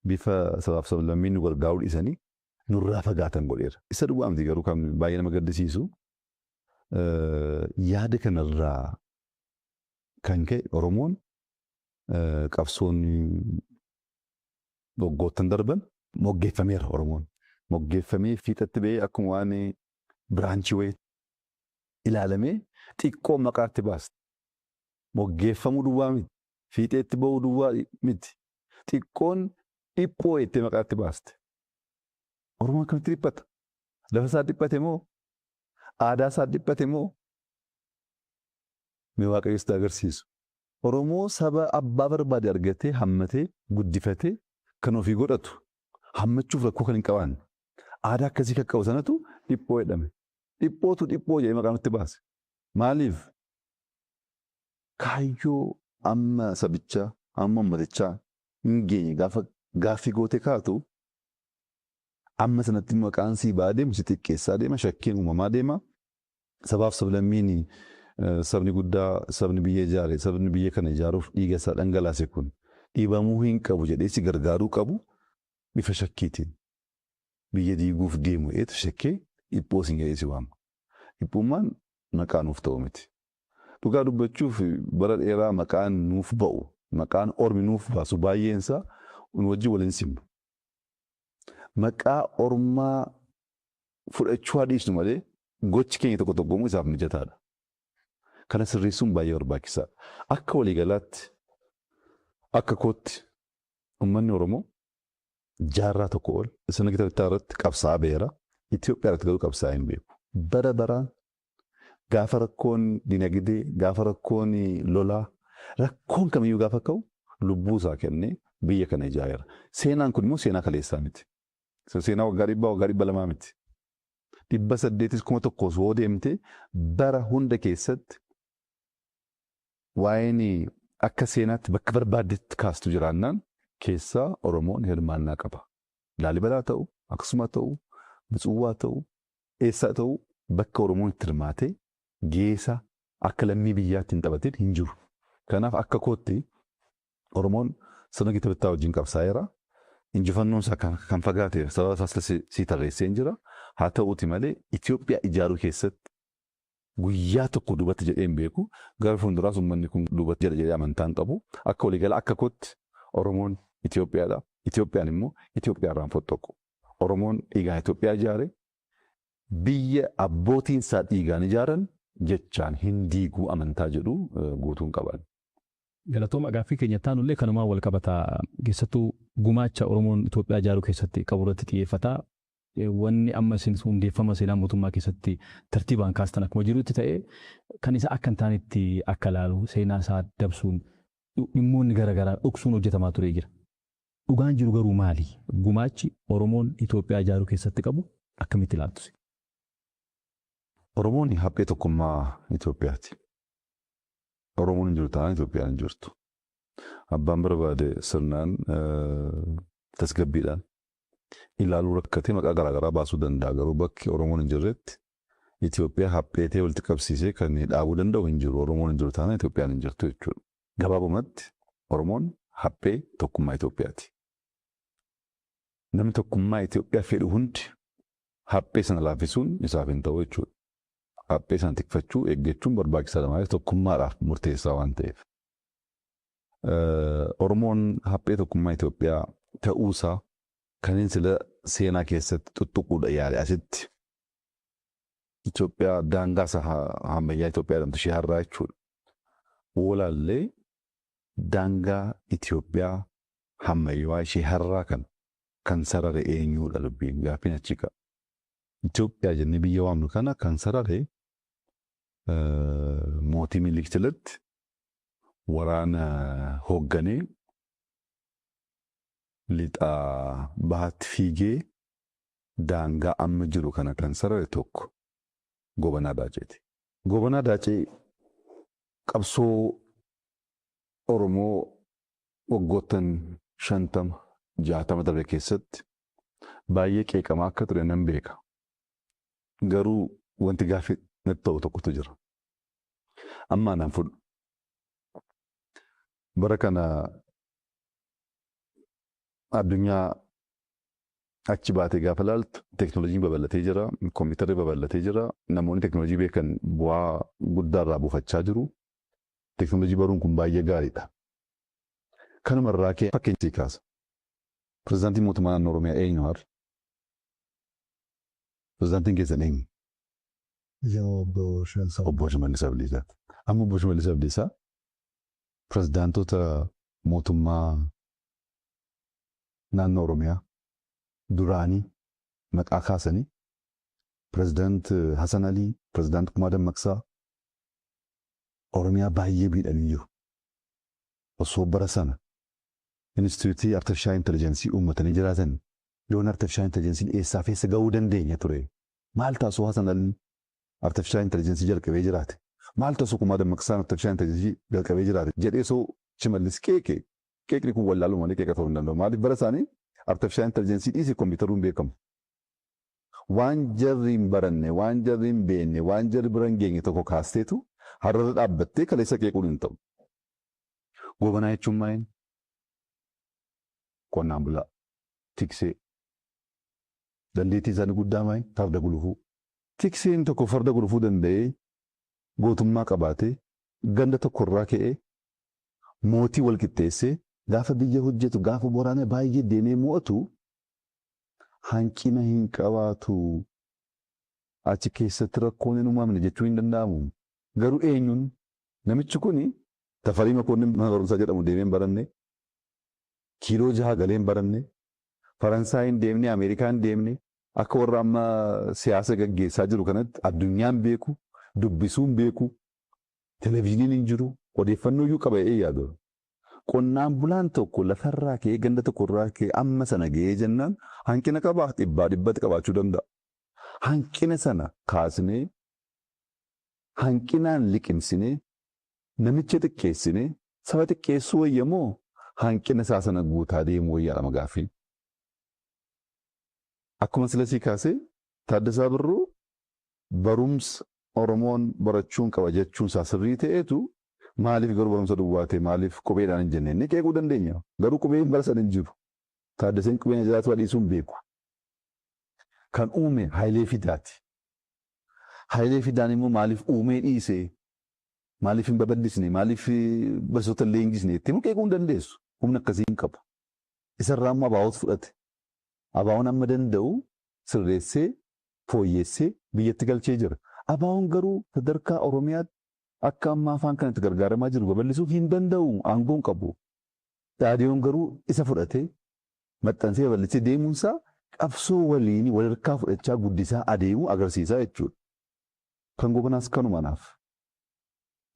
bifa sabaaf sablammiin nu gargaaruu dhiisanii nurraa fagaatan godheera. Isa duwwaa miti garuu kan baay'ee nama gaddisiisu yaada kanarraa kan ka'e Oromoon qabsoon waggoottan darban moggeeffameera Oromoon. Moggeeffamee fiixatti ba'ee akkuma waan branchii wayii ilaalamee xiqqoo maqaatti baasta. Moggeeffamuu duwwaa miti. Fiixeetti ba'uu duwwaa miti. Xiqqoon dhiphoo jettee maqaatti baaste. Oromoon akkamitti dhiphata? Lafa isaa dhiphate moo? Aadaa isaa dhiphate moo? Mee Waaqayyo sitti agarsiisu. Oromoo saba abbaa barbaade argatee hammatee guddifatee kan ofii godhatu hammachuuf rakkoo kan hin qabaanne aadaa akkasii kan qabu sanatu dhiphoo jedhame. Dhiphootu dhiphoo jedhee maqaa nutti baase. Maaliif? Kaayyoo amma sabichaa amma uummatichaa hin geenye gaafa gaaffii gootee kaatu amma sanatti maqaan sii ba'aa deemu si xiqqeessaa deema shakkiin uumamaa deema. Sabaaf sablammiin sabni guddaa sabni biyya ijaare sabni biyya kana ijaaruuf dhiiga isaa dhangalaase kun dhiibamuu hin qabu jedhee si gargaaruu qabu bifa shakkiitiin biyya diiguuf deemu eetu shakkee dhiphoo siin jedhee si waama. Dhiphummaan maqaa nuuf ta'u miti. Dhugaa dubbachuuf bara dheeraa maqaan nuuf ba'u maqaan ormi nuuf baasu baay'een isaa nu wajjin waliin simu. Maqaa ormaa fudhachuu haa dhiisnu malee gochi keenya tokko tokko isaaf mijataadha. Kana sirreessuun baay'ee barbaachisaadha. Akka waliigalaatti, akka kootti, uummanni Oromoo jaarraa tokko ol sirna gita bittaa irratti qabsaa'aa beera. Itoophiyaa irratti garuu qabsaa'aa hin beeku. Bara baraan gaafa rakkoon dinagdee, gaafa rakkoon lolaa, rakkoon kamiyyuu gaafa ka'u lubbuu isaa kennee biyya kana ijaareera. Seenaan kun immoo seenaa kaleessaa miti. Seenaa waggaa 100, waggaa 200 miti. 800s 1000s hoo deemte, bara hunda keessatti waa'een akka seenaatti bakka barbaaddetti kaastu jiraannaan keessaa Oromoon hirmaannaa qaba. Laalibalaa ta'u, akkasuma ta'u, Bitsuwwaa ta'u, eessaa ta'u, bakka Oromoon itti hirmaatee geessa akka lammii biyyaatti hin taphatin hin jiru. Kanaaf akka kootti Oromoon sirna gita bittaa wajjin qabsaa'eera. Injifannoon isaa kan fagaate sababa isaas sii tarreessee hin jira. Haa ta'uuti malee Itoophiyaa ijaaruu keessatti guyyaa tokko duubatti jedhee hin beeku. Gara fuulduraas uummanni kun duubatti jedha jedhee amantaa hin qabu. Akka waliigala akka kootti Oromoon Itoophiyaadha. Itoophiyaan immoo Itoophiyaa irraan fottoqu. Oromoon dhiigaan Itoophiyaa ijaare, biyya abbootiin isaa dhiigaan ijaaran jechaan hin diiguu amantaa jedhu guutuun qaban. Galatooma. Gaaffii keenya taanullee kanumaan wal qabata. Keessattuu gumaacha Oromoon Itoophiyaa ijaaruu keessatti qabu irratti xiyyeeffata. Wanni amma isin hundeeffama seenaa mootummaa keessatti tartiibaan kaastan akkuma jirutti ta'ee, kan isa akka hin taanetti akka ilaalu seenaa isaa dabsuun, dhimmoonni garaagaraa dhoksuun hojjetamaa ture jira. Dhugaan jiru garuu maali? Gumaachi Oromoon Itoophiyaa ijaaruu keessatti qabu akkamitti ilaaltu? Oromoon haphee tokkummaa Itoophiyaati. Oromoon hin jiru taanaan Itoophiyaan hin jirtu. Abbaan barbaade sirnaan tasgabbiidhaan ilaaluu rakkatee maqaa garaagaraa baasuu danda'a. Garuu bakki Oromoon hin jirretti Itoophiyaa hapheetee walitti qabsiisee kan dhaabuu danda'u hin jiru. Oromoon hin jiru taanaan Itoophiyaan hin jirtu jechuudha. Gabaabumatti Oromoon haphee tokkummaa Itoophiyaati. Namni tokkummaa Itoophiyaa fedhu hundi haphee sana laaffisuun isaaf hin ta'u jechuudha. Haphee sana tikfachuu, eeggachuun barbaachisaadha. Maaliif? Tokkummaadhaaf murteessaa waan ta'eef. Oromoon haphee tokkummaa Itoophiyaa ta'uusaa kanneen sila seenaa keessatti tuttuquudha yaale asitti. Itoophiyaa daangaa isaa ammayyaa Itoophiyaa jedhamtu ishee har'aa jechuudha. Wolaallee daangaa Itoophiyaa ammayyaa ishee har'aa kana kan sarare eenyuudha dubbiin gaaffiin achi ka'a. Itoophiyaa jennee biyya waamnu kana kan sarare mootii Minilik jalatti waraana hoogganee lixaa bahaatti fiigee daangaa amma jiru kana kan sarare tokko Gobanaa Daaceeti. Gobanaa Daacee qabsoo Oromoo waggoottan 50, 60 darbe keessatti baay'ee qeeqamaa akka ture nan beeka. Garuu wanti gaaffii natti ta'u tokkotu jira. Amma anaan fudhu. Bara kana addunyaa achi baatee gaafa ilaaltu teeknooloojiin babal'atee jira, kompiitarri babal'atee jira, namoonni teeknooloojii beekan bu'aa guddaa irraa buufachaa jiru. Teeknooloojii baruun kun baay'ee gaariidha. Kanuma irraa ka'ee fakkeenya sii kaasa. Pirezidaantiin mootummaa naannoo Oromiyaa eenyu har'a? Pirezidaantiin keessan eenyu? Obbo Shimallis. Obbo Shimallis Abdiisaa. Amma Obbo Shimallis Abdiisaa pirezidaantota mootummaa naannoo Oromiyaa duraanii maqaa kaasanii, Pirezidaant Hasan Alii, Pirezidaant Kumaa Dammaqsaa Oromiyaa baay'ee miidhanii jiru. Osoo bara sana Inistituutii Artificial Intelligence uummatanii jiraatan, yoon Artificial Intelligence eessaaf eessa gahuu dandeenya ture? Maal taasisuu Hasan Alii Artificial Intelligence jalqabee jiraate? Maal taasisuu Kumaa Dammaqsaan Artificial Intelligence jalqabee jiraate? Jedhee osoo Shimallis qeeqe, qeeqni kun wallaaluu malee qeeqa ta'uu hin danda'u. Maaliif? Bara isaanii Artificial Intelligence dhiisii kompiitaruun beekamu. Waan jarri hin baranne, waan jarri hin beekne, waan jarri bira hin geenye tokko kaasteetu har'arra dhaabbattee kaleessa qeequun hin ta'u. Gobanaa jechuun maali? Qonnaan bulaa, tiksee. Dandeettiin isaanii guddaa maali? Farda gulufuu. Tikseen tokko farda gulufuu danda'ee, gootummaa qabaatee, ganda tokkorraa ka'ee mootii wal qixxeessee gaafa biyya hojjetu, gaafa waraana baay'ee deemee mo'atu hanqina hin qabaatu. Achi keessatti rakkoon hin uumamne jechuu hin danda'amu. Garuu eenyuun Namichi kuni Tafarii Makoonnin mana barumsaa jedhamu deemee hin baranne, kiiloo 6 galee hin baranne, Faransaay hin deemne, Ameerikaa hin deemne, akka warra amma siyaasa gaggeessaa jiru kanatti addunyaan beeku, dubbisuu hin beeku, televizyiiniin hin jiru, odeeffannoo iyyuu qaba jedhee yaadu. Qonnaan bulaan tokko lafarraa ka'ee ganda tokkorraa ka'ee amma sana ga'ee jennaan hanqina qabaa dhibbaa dhibbatti qabaachuu danda'a. Hanqina sana kaasnee hanqinaan liqimsinee namicha xiqqeessinee saba xiqqeessuu wayya moo hanqina isaa sana guutaa deemuu wayyaadha gaaffiin. Akkuma sila sii kaasee Taaddasaa Birruu barumsa Oromoon barachuun qaba jechuun isaa sirrii ta'eetu maaliif garuu barumsa duwwaa ta'e maaliif qubeedhaan hin jenne inni qeequu dandeenya. Garuu qubeen bara sana hin jiru. Taaddaseen qubeen jiraatu dhiisuu hin beeku. Kan uume Hayilee Fidaati. Hayilee Fidaan immoo maaliif uumee dhiise? Maaliif hin babal'isne? Maaliif barsiisota hin leenjisne? Itti immoo qeequu hin dandeessu. Humna akkasii hin qabu. Isarraa immoo ABO'tu fudhate. ABO'n amma danda'u sirreessee fooyyessee biyyatti galchee jira. ABO'n garuu sadarkaa Oromiyaatti akka amma afaan kanatti gargaaramaa jiru babal'isuu hin danda'u, aangoo hin qabu. Dhaadiyoon garuu isa fudhatee maxxansee babal'isee deemuunsaa qabsoo waliin walharkaa fudhachaa guddisaa adeemuu agarsiisaa jechuudha. Kan Goobanaas kanuma naaf.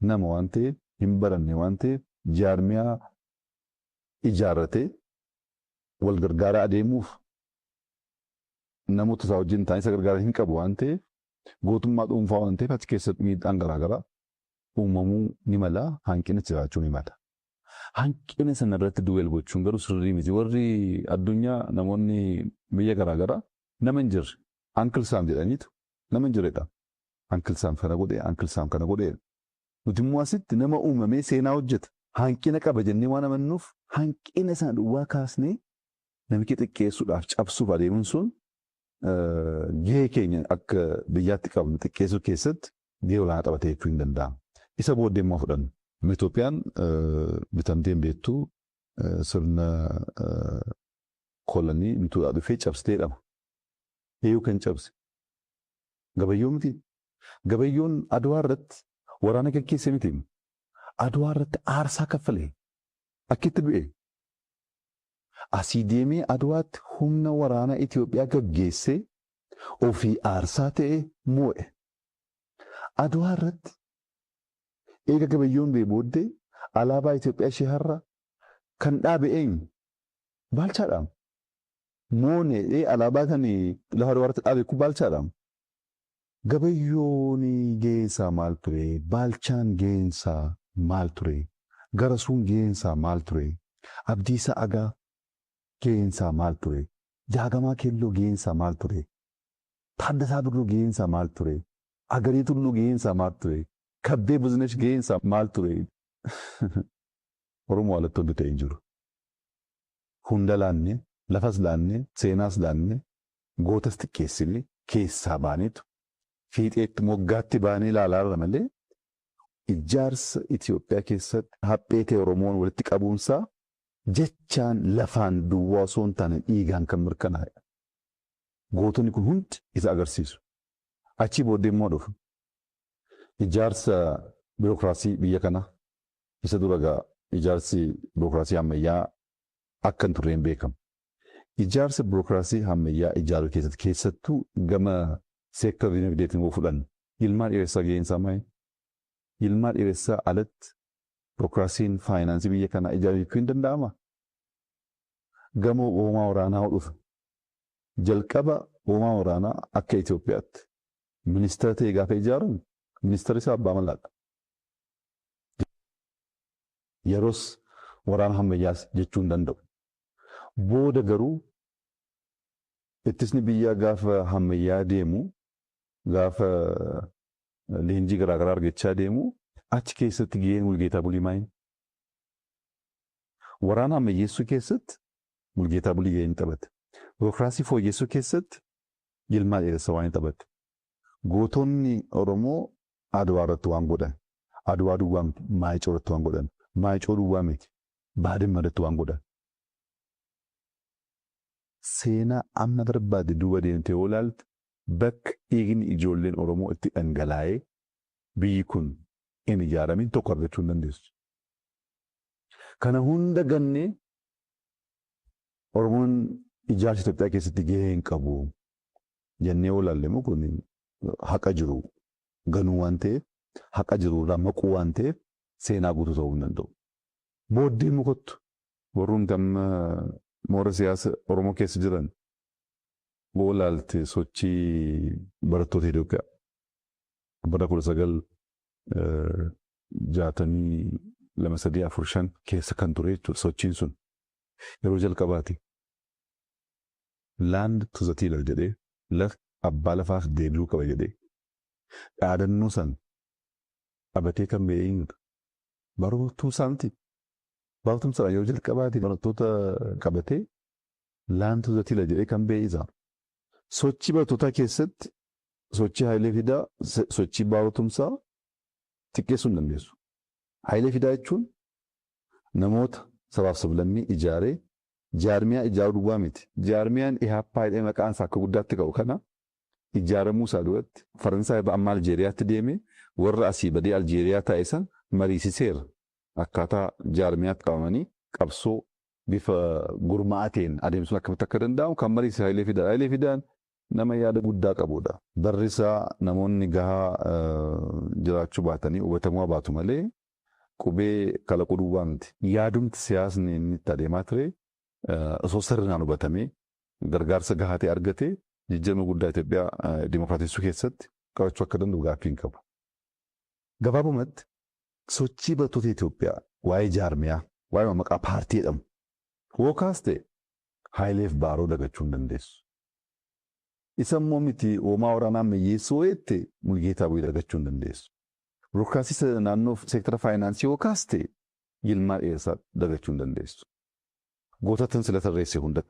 Nama waan ta'eef, hin baranne waan ta'eef, jaarmiyaa ijaarratee wal gargaaraa adeemuuf namoota isaa wajjin ta'anii isa gargaaran hin qabu waan ta'eef, gootummaa dhuunfaa waan ta'eef achi keessatti miidhaan garaagaraa uumamuu ni mala, hanqina jiraachuu ni mala. Hanqina sana irratti duwweel gochuun garuu sirrii miti. Warri addunyaa namoonni biyya garaagaraa nama hin jirre Uncle Sam jedhaniitu nama hin jirredha. Uncle Sam kana godhe, Uncle Sam kana godhe. Nuti immoo asitti nama uumamee seenaa hojjeta. Hanqina qaba jennee waan amannuuf hanqina sana duwwaa kaasnee namicha xiqqeessuudhaaf cabsuuf adeemuun sun gahee keenya akka biyyaatti qabnu xiqqeessuu keessatti gahee olaanaa taphatee jechuu hin danda'amu. Isa booddee immoo fudhannu. Itoophiyaan bitamtee hin beektu, sirna kolonii bituudhaa dhufee cabsitee jedhama. Eeyyuu kan cabse? Gabayyoo miti. Gabayyoon Adwaa irratti waraana gaggeesse miti. Adwaa irratti aarsaa kaffalee akkitti du'e. Asii deemee Adwaatti humna waraanaa Itoophiyaa gaggeessee ofii aarsaa ta'e moo'e. Adwaa irratti eega Gabayyoon du'e booddee alaabaa Itoophiyaa ishee har'a kan dhaabe eenyu? Baalchaadha. Moonee alaabaa kan lafa Adwaa irratti dhaabe kun Baalchaadha. Gabayyoon gaheensaa maal ture? Baalchaan gaheensaa maal ture? Garasuun gaheensaa maal ture? Abdiisaa Agaa gaheensaa maal ture? Jaagamaa Keelloo gaheensaa maal ture? Taaddasaa Birruu gaheensaa maal ture? Agarii Tulluu gaheensaa maal ture? Kabbee Buzinesh gaheensaa maal ture? Oromoo alatti wanti ta'e hin jiru. Hunda laanne, lafas laanne, seenaas laanne, gootas xiqqeessine keessaa baaneetu fiixeetti moggaatti baanee ilaalaa irra malee ijaarsa Itoophiyaa keessatti haphee ta'e Oromoon walitti qabuunsaa jechaan lafaan duwwaa osoo hin taane dhiigaan kan mirkanaa'edha. Gootonni kun hundi isa agarsiisu. Achii booddee immoo dhufu. Ijaarsa biirokiraasii biyya kanaa isa dura egaa ijaarsi biirokiraasii ammayyaa akka hin turre hin beekamu. Ijaarsa biirokiraasii ammayyaa ijaaruu keessatti keessattuu gama seektara dinagdeetiin yoo fudhanne Yilmaa Dheeressaa gaheen isaa maali? Yilmaa Dheeressaa alatti biirokiraasiin faayinaansii biyya kanaa ijaaruu jechuu hin danda'amaa? Gama hoomaa waraanaa yoo dhufe jalqaba hoomaa waraanaa akka Itoophiyaatti ministeera ta'e gaafa ijaaramu ministeerri isaa Abbaa Malaadha. Yeroos waraana ammayyaas jechuu hin danda'u. Booda garuu ittisni biyyaa gaafa ammayyaa deemu, gaafa leenjii garaagaraa argachaa deemu achi keessatti gaheen Mulgeetaa Bulii maali? Waraana ammayyeessuu keessatti Mulgeetaa Bulii gahee ni taphate. Biirokiraasii fooyyessuu keessatti Yilmaa Dheeressa waan ni taphate. Gootonni Oromoo Adwaa irratti waan godhan, Adwaa duwwaa miti, Maayicoo irratti waan godhan, Maayicoo duwwaa miti, Baadimma irratti waan godhan. Seenaa amma barbaadde duuba deemtee yoo ilaalte bakka dhiigni ijoolleen Oromoo itti dhangalaa'ee biyyi kun hin ijaaramin tokko argachuu hin dandeessu. Kana hunda gannee Oromoon ijaarsa Itoophiyaa keessatti gahee hin qabu jennee olaalle immoo kun haqa jiru ganuu waan ta'eef, haqa jiru irraa maquu waan ta'eef seenaa guutuu ta'uu hin danda'u. Booddee mukattu warrumti amma moora siyaasa Oromoo keessa jiran olaalte sochii barattoota Itoophiyaa bara 1962, 3, 4, 5 keessa kan ture jechuudha sochiin sun yeroo jalqabaati. Land to the tiller jedhee, lafti abbaa lafaaf deebi'uu qaba jedhee dhaadannoo san qabatee kan ba'e eenyudha? Baaroo Tumsaa miti. Baaroo Tumsaadhaan yeroo jalqabaati barattoota qabatee land to the tiller jedhee kan ba'e isa. Sochii barattootaa keessatti sochii Hayilee Fidaa, sochii Baaroo Tumsaa xiqqeessuu hin dandeessu. Hayilee Fidaa jechuun namoota sabaaf sablammii ijaaree jaarmiyaa ijaaruu duwwaa miti. Jaarmiyaan Ihaappaa jedhee maqaan isaa akka guddaatti ka'u kana ijaaramuu isaa duratti Faransaay irraa amma Aljeeriyaatti deemee warra asii badee Aljeeriyaa taa'e san mariisiseera. Akkaataa jaarmiyaatti qabamanii qabsoo bifa gurmaa'aa ta'een adeemsisuun akkamitti akka danda'amu kan mariisise Hayilee Fidaadha. Hayilee Fidaan nama yaada guddaa qabudha. Barri isaa namoonni gahaa jiraachuu baatanii hubatamuu baatu malee qubee kalaquu duwwaa miti. Yaadumti siyaasni inni itti adeemaa ture osoo sirnaan hubatamee gargaarsa gahaa ta'e argatee jijjiirama guddaa Itoophiyaa dimokiraatessuu keessatti qabachuu akka danda'u gaaffii hin qabu. Gabaabumatti sochii barattoota Itoophiyaa waa'ee jaarmiyaa, waa'ee maqaa paartii jedhamu hookaas ta'e Hayileef Baaroo dagachuu hin dandeessu. Isa immoo miti hoomaa waraanaa ammayyeessuu jette Mulgeetaa Bu'ii dagachuu hin dandeessu. Bureaucracy naannoo seektara faayinaansii hookaas ta'e Yilmaa Dheeressaa dagachuu hin dandeessu. Gootatan sila tarreesse hunda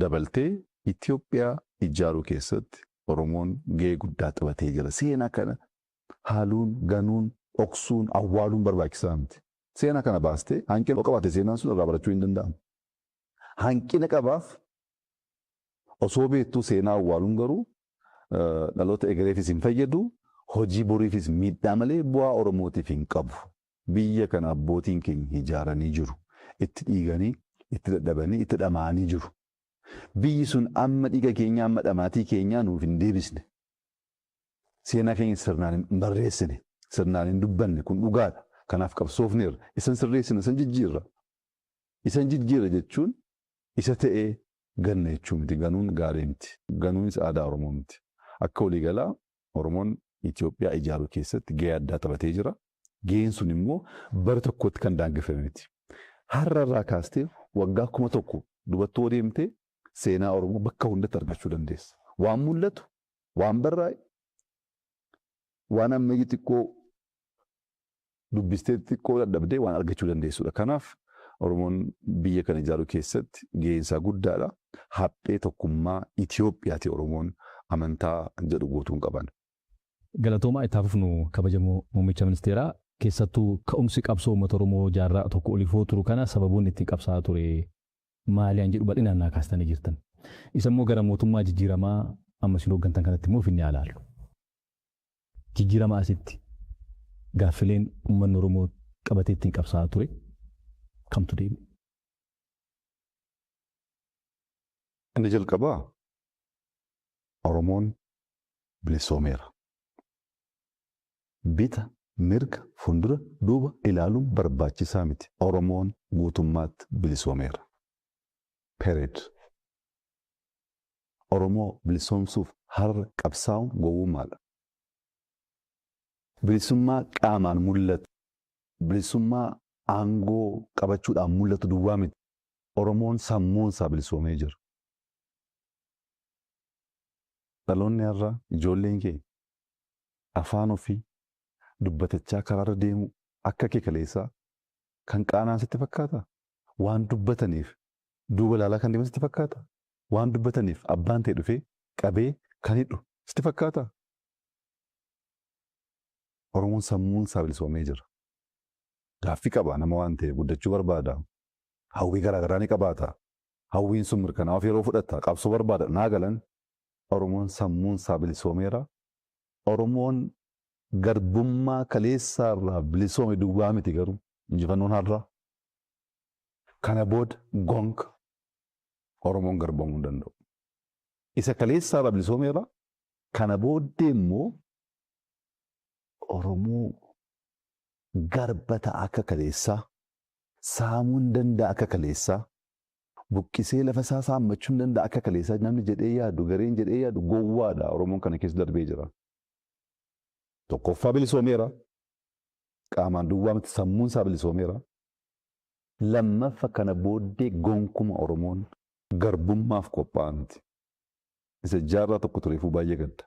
dabaltee Itoophiyaa ijaaruu keessatti Oromoon gahee guddaa taphatee jira. Seenaa kana haaluun, ganuun, dhoksuun, awwaaluun barbaachisaa miti. Seenaa kana baastee hanqina qabaate seenaan sun irraa barachuu hin danda'amu. Hanqina qabaaf osoo beektuu seenaa awwaaluun garuu dhaloota egereefis hin fayyadu, hojii boriifis miidhaa malee bu'aa Oromootiif hin qabu. Biyya kana abbootiin keenya ijaaranii jiru. Itti dhiiganii, itti dadhabanii, itti dhama'anii jiru. Biyyi sun amma dhiiga keenya, amma dhamaatii keenyaa nuuf hin deebisne. Seenaa keenya sirnaan hin barreessine, sirnaan hin dubbanne, kun dhugaadha. Kanaaf qabsoofneerra. Isan sirreessina, isan jijjiirra. Isan jijjiirra jechuun isa ta'ee ganna jechuu miti. Ganuun gaarii miti. Ganuunis aadaa Oromoo miti. Akka waliigalaa Oromoon Itoophiyaa ijaaruu keessatti gahee addaa taphatee jira. Gaheen sun immoo bara tokkotti kan daangeffame miti. Har'a irraa kaastee waggaa 1000 dubattoo deemtee seenaa Oromoo bakka hundatti argachuu dandeessa. Waan mul'atu, waan barraa'e, waan ammayyi xiqqoo dubbistee xiqqoo dadhabdee waan argachuu dandeessudha. Kanaaf Oromoon biyya kana ijaaruu keessatti gaheen isaa guddaadha. Haphee tokkummaa Itoophiyaati Oromoon amantaa jedhu guutuun qaban. Galatoomaa. Itti fufnu, kabajamoo muummicha ministeeraa, keessattuu ka'umsi qabsoo uummata Oromoo jaarraa tokko olifoo turu kana sababoonni ittiin qabsaa'aa ture maali an jedhu bal'inaan naa kaastanii jirtan. Isa immoo gara mootummaa jijjiiramaa amma isin hooggantan kanatti immoo finne alaallu. Jijjiirama asitti gaaffileen uummanni Oromoo qabatee ittiin qabsaa'aa ture kamtu deebi'e? Inni jalqabaa Oromoon bilisoomeera. Bita, mirga, fuuldura, duuba ilaaluun barbaachisaa miti. Oromoon guutummaatti bilisoomeera. Period. Oromoo bilisoomsuuf har'a qabsaa'uun gowwummaadha. Bilisummaa qaamaan mul'atu, bilisummaa aangoo qabachuudhaan mul'atu duwwaa miti. Oromoon sammuun isaa bilisoomee jira. Dhaloonni har'a, ijoolleen keenya afaan ofii dubbatachaa karaarra deemu akka kee kaleessaa kan qaanaan sitti fakkaata? Waan dubbataniif duuba ilaalaa kan deeman sitti fakkaata? Waan dubbataniif abbaan ta'e dhufee qabee kan hidhu sitti fakkaata? Oromoon sammuun isaa bilisoomee jira. Gaaffii qaba nama waan ta'eef, guddachuu barbaada. Hawwii garaagaraa ni qabaata. Hawwiin sun mirkanaa'uuf yeroo fudhata. Qabsoo barbaada. Naa galan, Oromoon sammuun isaa bilisoomeera. Oromoon Garbummaa kaleessaarraa bilisoome duwwaa miti garuu injifannoon har'aa. Kana booda gonka Oromoon garboomuu hin danda'u. Isa kaleessaarraa bilisoomeera. Kana booddee immoo Oromoo garba ta'a akka kaleessaa, saamuu hin danda'a akka kaleessaa, buqqisee lafa isaa saammachuu hin danda'a akka kaleessaa namni jedhee yaadu, gareen jedhee yaadu gowwaadha. Oromoon kana keessa darbee jira. Tokkoffaa bilisoomeera. Qaamaan duwwaa miti sammuun isaa bilisoomeera. Lammaffaa kana booddee gonkuma Oromoon garbummaaf qophaa'aa miti. Isa jaarraa tokko tureefuu baay'ee gadda.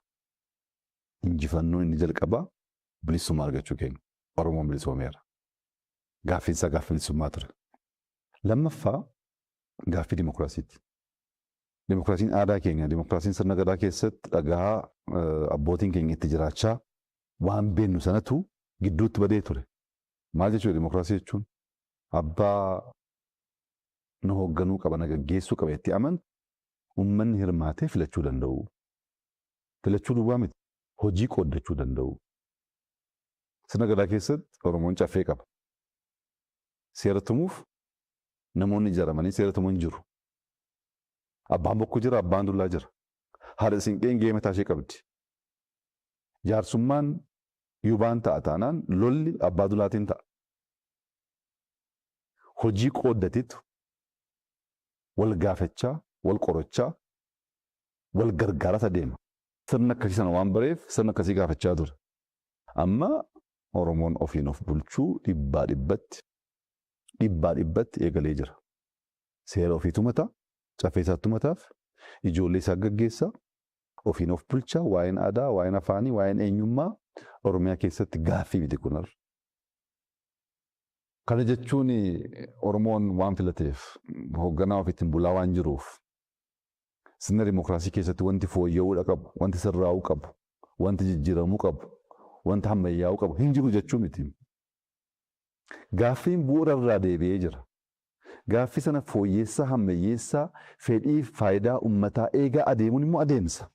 Injifannoon inni jalqabaa bilisummaa argachuu keenya. Oromoon bilisoomeera. Gaaffiin isaa gaaffii bilisummaa ture. Lammaffaa gaaffii dimokiraasiiti. Dimokiraasiin aadaa keenya, dimokiraasiin sirna gadaa keessatti dhagaa abbootiin keenya itti jiraachaa waan beennu sanatu gidduutti badee ture. Maal jechuudha dimokiraasii jechuun? Abbaa nu hoogganuu qaba, na gaggeessuu qaba itti amantu uummanni hirmaatee filachuu danda'u. Filachuu duwwaa miti, hojii qooddachuu danda'u. Sirna gadaa keessatti Oromoon caffee qaba. Seera tumuuf namoonni ijaaramanii seera tumuun hin jiru. Abbaan bokkuu jira, abbaan dullaa jira. Haadha siinqeen gahee mataa ishee qabdi. Jaarsummaan yubaan ta'a taanaan lolli abbaa dulaatiin ta'a. Hojii qooddateetu wal gaafachaa, wal qorachaa, wal gargaaraas adeema. Sirna akkasii sana waan bareef sirna akkasii gaafachaa ture. Amma Oromoon ofiin of bulchuu dhibbaa dhibbatti eegalee jira. Seera ofii tumata, caffee isaa tumataaf, ijoollee isaa gaggeessa, ofiin of bulchaa, waa'een aadaa, waa'een afaanii, waa'een eenyummaa Oromiyaa keessatti gaaffii miti kun har'a. Kana jechuun Oromoon waan filateef hoogganaa ofiitiin bulaa waan jiruuf sirna dimokiraasii keessatti wanti fooyya'uu qabu, wanti sirraa'uu qabu, wanti jijjiiramuu qabu, wanti ammayyaa'uu qabu hin jiru jechuu miti. Gaaffiin bu'uura irraa deebi'ee jira. Gaaffii sana fooyyessaa, ammayyeessaa, fedhii faayidaa uummataa eegaa adeemuun immoo adeemsa.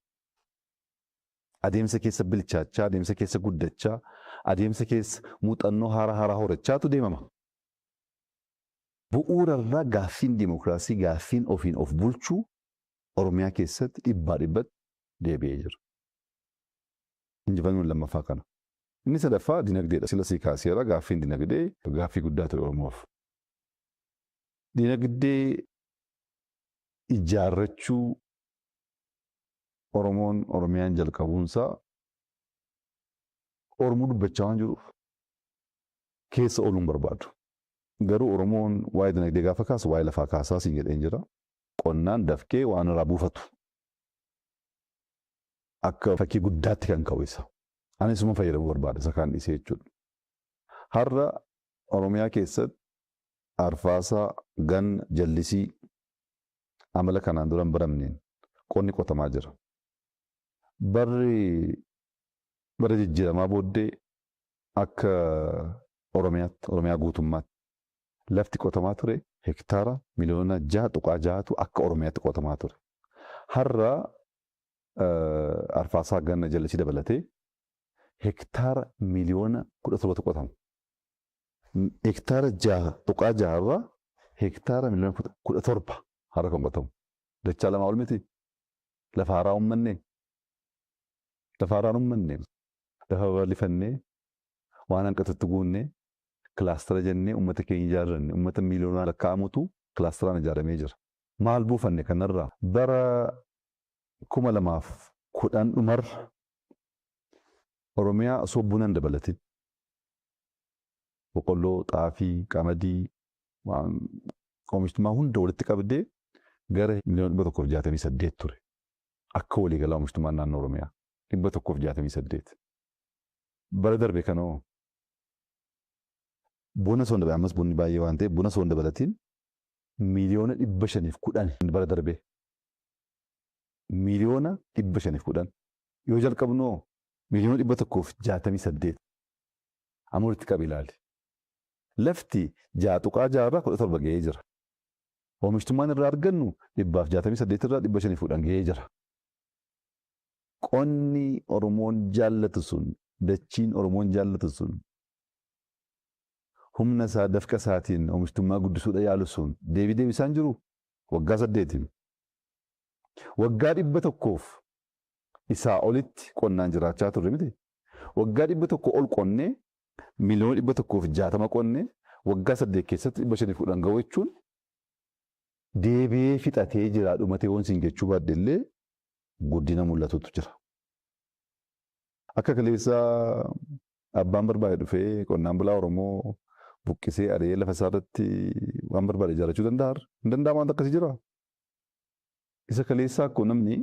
Adeemsa keessa bilchaachaa, adeemsa keessa guddachaa, adeemsa keessa muuxannoo haaraa haaraa horachaatu deemama. Bu'uura irraa gaaffiin dimokiraasii, gaaffiin ofiin of bulchuu Oromiyaa keessatti dhibbaa dhibbatti deebi'ee jira. Injifannoon lammaffaa kana. Inni sadaffaa dinagdeedha. Sila sii kaaseera gaaffiin dinagdee gaaffii guddaa ture Oromoof. Dinagdee ijaarrachuu Oromoon Oromiyaan jalqabuunsaa Oromoo dubbachaa waan jiruuf keessa ooluun barbaadu. Garuu Oromoon waa'ee dinagdee gaafa kaasu waa'ee lafaa kaasaa siin jedheen jira. Qonnaan dafqee waan irraa buufatu. Akka fakkii guddaatti kan ka'u isa. Anis isuma fayyadamuu barbaada isa kaan dhiisee jechuudha. Har'a Oromiyaa keessatti arfaasaa, ganna, jallisii amala kanaan dura hin baramneen qonni qotamaa jira. Barri bara jijjiiramaa booddee akka Oromiyaatti, Oromiyaa guutummaatti lafti qotamaa ture hektaara miliyoona 6.6tu akka Oromiyaatti qotamaa ture. Har'a arfaasaa ganna jallisii dabalatee hektaara miliyoona 17tu qotama. Hektaara 6.6 irraa hektaara miliyoona 17 har'a kan qotamu. Dachaa lamaa ol miti. Lafa haaraa uummanne. Lafa haaraan uummanne. Lafa babal'ifannee waan hanqatutti guunnee kilaastara jennee uummata keenya ijaarranne uummata miliyoonaan lakkaa'amutu kilaasteraan ijaaramee jira. Maal buufanne kanarraa? Bara 2010 dhumarra Oromiyaa osoo buna hin dabalatin boqqolloo, xaafii, qamadii waan oomishtummaa hunda walitti qabdee gara miliyoona 168 ture. Akka waliigalaa oomishtummaan naannoo Oromiyaa 168. Bara darbe kanoo buna osoo hin dabalatin ammas bunni baay'ee waan ta'eef buna osoo hin dabalatin miliyoona 510 bara darbe. Miliyoona 510 yoo jalqabnoo miliyoona 168 amma walitti qabi ilaali. Lafti 6.6 irraa 17 ga'ee jira. Oomishtummaan irraa argannu 168 irraa 510 ga'ee jira. Qonni Oromoon jaallatu sun Dachiin Oromoon jaallatu sun humna isaa dafqa isaatiin oomishtummaa guddisuudha yaalu sun deebii deebisaan jiru waggaa 8. Waggaa 100 isaa olitti qonnaan jiraachaa turre miti. Waggaa 100 ol qonnee miliyoona 160 qonnee waggaa 8 keessatti 510 ga'u jechuun deebi'ee fixatee jira dhumatee waan siin jechuu baadde illee guddina mul'atutu jira. Akka kaleessaa abbaan barbaade dhufee qonnaan bulaa Oromoo buqqisee ari'ee lafa isaa irratti waan barbaade ijaarrachuu danda'a. Hin danda'amu waan akkasii jira. Isa kaleessaa akkoo namni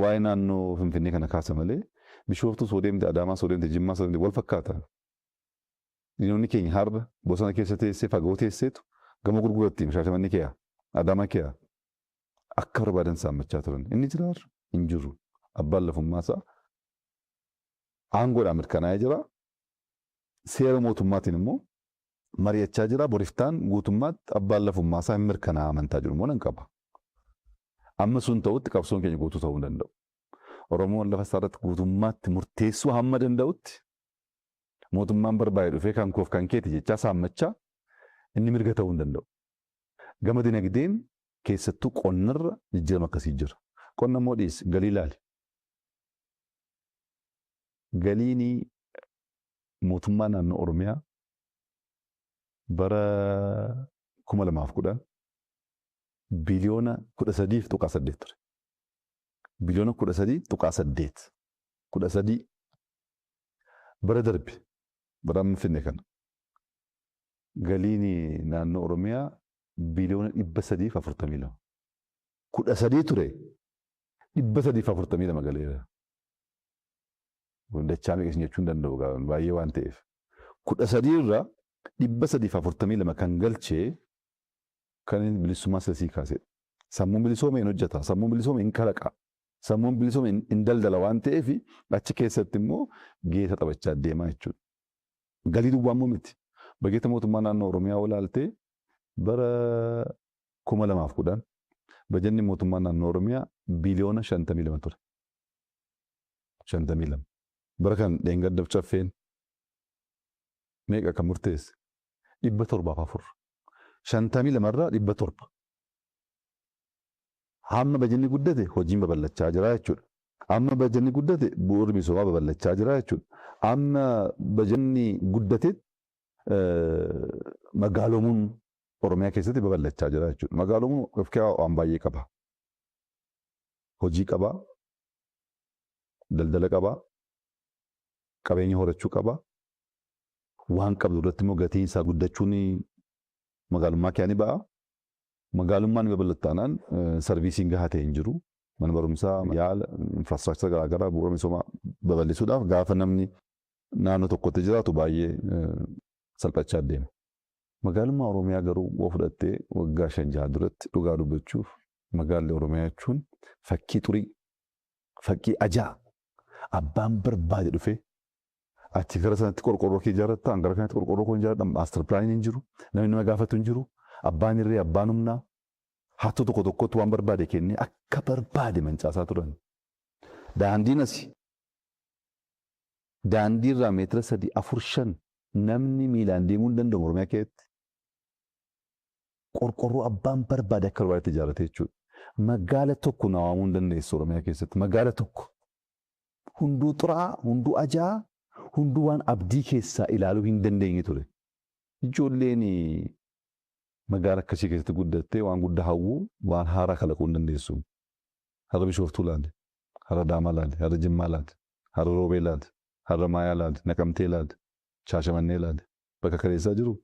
waa'ee naannoo Finfinnee kana kaasa malee Bishooftuu soo deemte, Adaamaa soo deemte, Jimmaa soo deemte wal fakkaata. Diinonni keenya har'a bosona keessa teessee fagoo teesseetu gamoo gurguratti Shaashamannee keeyaa, Adaamaa keeyaa akka barbaadan saammachaa turan. Inni jira har'a hin jiru. Abbaan lafummaa isaa aangoodhaan mirkanaa'ee jira. Seera mootummaatiin immoo mari'achaa jira. Boriftaan guutummaatti abbaan lafummaa isaa hin mirkanaa'a amantaa jiru immoo nan qaba. Amma sun ta'utti qabsoon keenya guutuu ta'uu hin danda'u. Oromoon lafa isaa irratti guutummaatti murteessuu hamma danda'utti mootummaan barbaade dhufee kan koof kan keeti jechaa saammachaa inni mirga ta'uu hin danda'u. Gama dinagdeen keessattuu qonnarra jijjiirama akkasii jira. Qonna immoo dhiisi galii ilaali. Galiin mootummaa naannoo Oromiyaa bara 2010 biliyoona 13.8 ture. Biliyoona 13.8. 13 bara darbe bara amma finne kana galiin naannoo Oromiyaa biliyoona 342. 13 ture 342 galeera. Dachaa meeqa isin jechuu hin danda'u baay'ee waan ta'eef. 13 irraa 342 kan galchee kan inni bilisummaa sasii kaasedha. Sammuun bilisoome hin hojjeta, sammuun bilisoome hin kalaqa, sammuun bilisoome hin daldala waan ta'eef achi keessatti immoo geeta taphachaa deemaa jechuudha. Galii duwwaa immoo miti. Bageeta mootummaa naannoo Oromiyaa olaaltee bara 2010 bajanni mootummaa naannoo Oromiyaa biliyoona 52 ture. 52. Bara kan dheengaddaaf caffeen meeqa kan murteesse? 704. 52 irraa 700. Hamma bajanni guddate hojiin babal'achaa jira jechuudha. Amma bajanni guddate bu'uurri misoomaa babal'achaa jira jechuudha. Amma bajanni guddate magaalomuun Oromiyaa keessatti babal'achaa jira jechuudha. Magaalomuun of keessaa waan baay'ee qaba. Hojii qaba, daldala qaba, qabeenya horachuu qaba. Waan qabdu irratti immoo gatiin isaa guddachuun magaalummaa kee ni ba'a. Magaalummaan babal'atu taanaan sarviisiin gahaa ta'e hin jiru. Mana barumsaa, yaala, infraastiraakchara garaagaraa bu'uura misoomaa babal'isuudhaaf gaafa namni naannoo tokkotti jiraatu baay'ee salphachaa deema. Magaalummaa Oromiyaa garuu yoo fudhattee waggaa 5-6 duratti dhugaa dubbachuuf magaalli Oromiyaa jechuun fakkii xurii, fakkii ajaa abbaan barbaade dhufee achi gara sanatti qorqorroo kee ijaarratta, gara kanatti qorqorroo koo ijaarradha, maastar pilaaniin hin jiru, namni nama gaafatu hin jiru, abbaan irree abbaan humnaa hattuu tokko tokkotti waan barbaade kennee akka barbaade mancaasaa turan. Daandiin asi daandii irraa meetira 3, 4, 5 namni miilaan deemuu hin danda'u Oromiyaa keessatti. Qorqorroo abbaan barbaade akka barbaadetti ijaarrate jechuudha. Magaala tokko na waamuu hin dandeessu Oromiyaa keessatti. Magaala tokko. Hunduu xuraa'aa, hunduu ajaa'aa, hunduu waan abdii keessaa ilaaluu hin dandeenye ture. Ijoolleen magaala akkasii keessatti guddattee waan guddaa hawwuu, waan haaraa kalaquu hin dandeessu. Har'a Bishooftuu laale, har'a Adaamaa laale, har'a Jimmaa laale, har'a Roobee laale, har'a Maayaa laale, Naqamtee laale, Shaashamannee laale. Bakka kaleessaa jiru.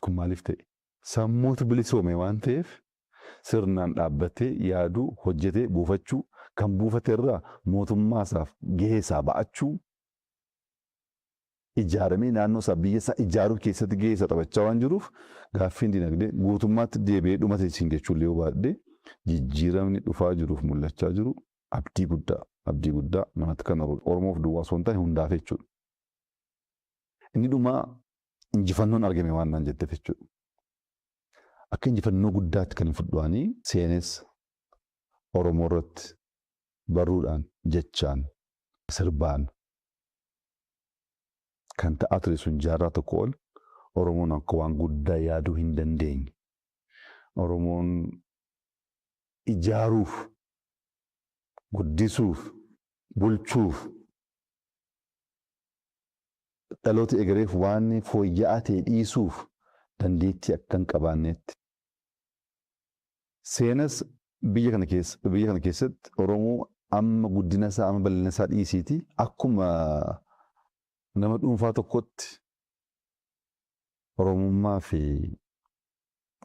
Kun maaliif ta'e? Sammuutu bilisoome waan ta'eef sirnaan dhaabbatee yaaduu, hojjetee buufachuu, kan buufate irraa mootummaa isaaf gahee isaa ba'achuu, ijaaramee naannoo isaa biyya isaa ijaaruu keessatti gahee isaa taphachaa waan jiruuf gaaffiin dinagdee guutummaatti deebi'ee dhumate isin jechuun yoo baadhee jijjiiramni dhufaa jiruuf mul'achaa jiru abdii guddaa abdii guddaa namatti kan Oromoof duwwaa osoo hin taane hundaaf jechuudha. Inni dhumaa injifannoon argame waan naan jetteef jechuudha. Akka injifannoo guddaatti kan hin fudhuanii seenessa Oromoo irratti barruudhaan jechaan Sirbaan kan ta'aa ture sun jaarraa tokko ol Oromoon akka waan guddaa yaaduu hin dandeenye. Oromoon ijaaruuf, guddisuuf, bulchuuf, dhaloota egereef waan fooyya'aa ta'e dhiisuuf dandeettii akka hin qabaannetti. Seenas biyya kana keessatti Oromoo amma guddina isaa amma bal'ina isaa dhiisiiti akkuma nama dhuunfaa tokkotti Oromummaa fi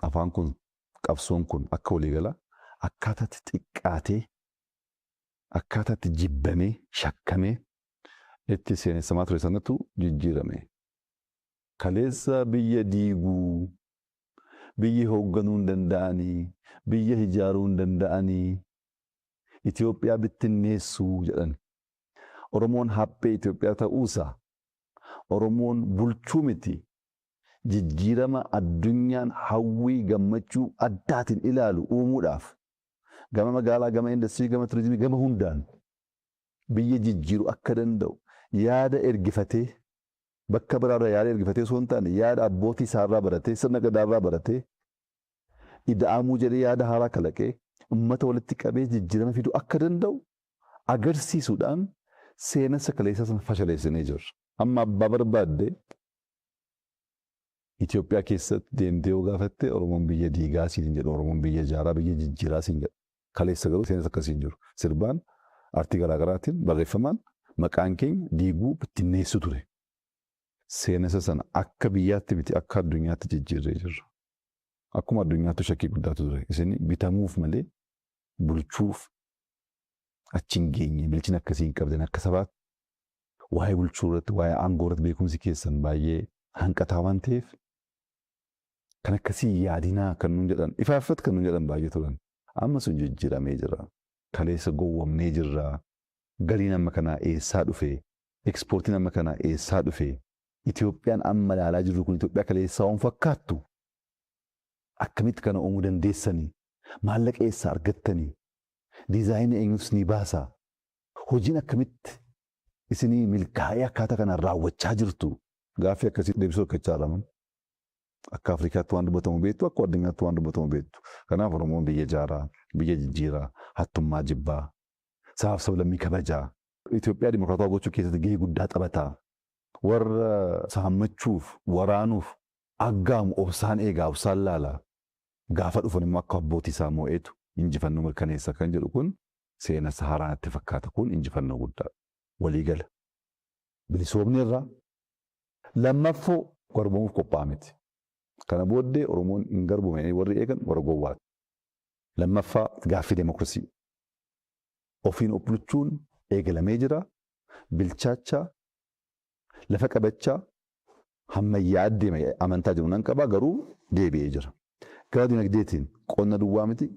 afaan kun qabsoon kun akka waliigala akkaataatti xiqqaatee akkaataatti jibbamee shakkamee itti seenessamaa ture sanatu jijjiirame. Kaleessa biyya diiguu, biyya hoogganuu hin danda'anii, biyya ijaaruu hin danda'anii, Itoophiyaa bittinneessuu jedhan. Oromoon haphee Itoophiyaa ta'uusaa, Oromoon bulchuu miti, jijjiirama addunyaan hawwii gammachuu addaatiin ilaalu uumuudhaaf gama magaalaa, gama industirii, gama turizimii, gama hundaan biyya jijjiiru akka danda'u yaada ergifatee bakka biraarraa yaada ergifatee osoo hin taane yaada abbootii isaarraa baratee sirna gadaarraa baratee ida'amuu jedhee yaada haaraa kalaqee uummata walitti qabee jijjiirama fiduu akka danda'u agarsiisuudhaan seenessa kaleessaa sana fashaleessinee jirra. Amma abbaa barbaadde Itoophiyaa keessatti deemtee yoo gaafatte Oromoon biyya diigaa siin jedhu, Oromoon biyya ijaaraa, biyya jijjiiraa siin jedhu. Kaleessa garuu seenessa akkasii hin jiru. Sirbaan aartii garaagaraatiin barreeffamaan maqaan keenya diiguu bittinneessu ture. Seenessa sana akka biyyaatti miti akka addunyaatti jijjiirree jirra. Akkuma addunyaatti shakkii guddaatu ture. Isin bitamuuf malee bulchuuf achi hin geenye bilchina akkasii hin qabdan akka sabaatti waa'ee bulchuu irratti waa'ee aangoo irratti beekumsi keessan baay'ee hanqataa waan ta'eef kan akkasii yaadinaa kan nuun jedhan ifaaffat kan nuun jedhan baay'ee turan. Amma sun jijjiiramee jira. Kaleessa gowwamnee jirra. Galiin amma kanaa eessaa dhufe? Ekspoortiin amma kanaa eessaa dhufe? Itoophiyaan amma ilaalaa jirru kun Itoophiyaa kaleessaa waan fakkaattu? Akkamitti kana uumuu dandeessanii? Maallaqa eessaa argattanii? Diizaayinii eenyuus ni baasaa? Hojiin akkamitti isinii milkaa'ee akkaataa kanaan raawwachaa jirtu? Gaaffii akkasii deebisuu rakkachaa jira. Akka Afrikaatti waan dubbatamu beektu, akka addunyaatti waan dubbatamu beektu. Kanaaf Oromoon biyya ijaaraa, biyya jijjiiraa, hattummaa jibbaa, sabaaf sablammii kabajaa. Itoophiyaa dimokiraatawaa gochuu keessatti gahee guddaa taphataa. Warra saammachuuf, waraanuuf aggaamu obsaan eegaa, obsaan laalaa. Gaafa dhufan immoo akka abbootii isaa moo'eetu injifannoo mirkaneessa kan jedhu kun seena Saharaa natti fakkaata kun injifannoo guddaa. Waliigala. Bilisoomni irraa lammaffoo garboomuuf qophaa'aa miti. Kana booddee Oromoon hin garboomne warri eegan warra gowwaati. Lammaffaa gaaffii demokiraasii. Ofiin of bulchuun eegalamee jira. Bilchaachaa, lafa qabachaa, hammayyaa deema amantaa jiru nan qaba garuu deebi'ee jira. Gara dinagdeetiin qonna duwwaa miti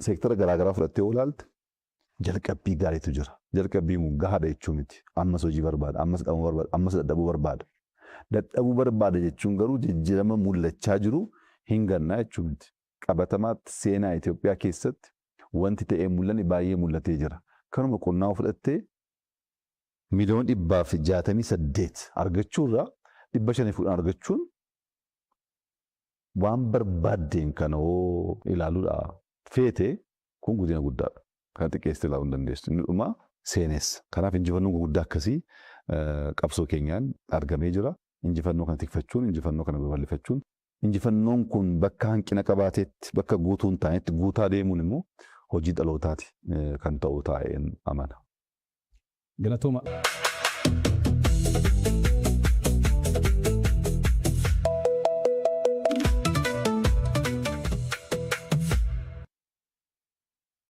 seektara garaagaraa fudhattee yoo ilaalte jalqabbii gaariitu jira. Jalqabbiin gahaadha jechuu miti. Ammas hojii barbaada, ammas dhabuu barbaada, ammas dadhabuu barbaada. Dadhabuu barbaada jechuun garuu jijjiirama mul'achaa jiru hin gannaa jechuu miti. Qabatamaatti seenaa Itoophiyaa keessatti wanti ta'ee mul'anne baay'ee mul'atee jira. Kanuma qonnaa fudhattee 168,000,000 argachuurraa 510 argachuun waan barbaaddeen kana hoo ilaaluudha feete kun guddina guddaadha. Kana xiqqeessitee ilaaluu hin dandeessu. Inni dhumaa seenessa. Kanaaf injifannoon gurguddaa akkasii qabsoo keenyaan argamee jira. Injifannoo kana tikfachuun, injifannoo kana babal'ifachuun, injifannoon kun bakka hanqina qabaatetti, bakka guutuu hin taanetti guutaa deemuun immoo hojii dhalootaati kan ta'u taa'een amana. Galatooma.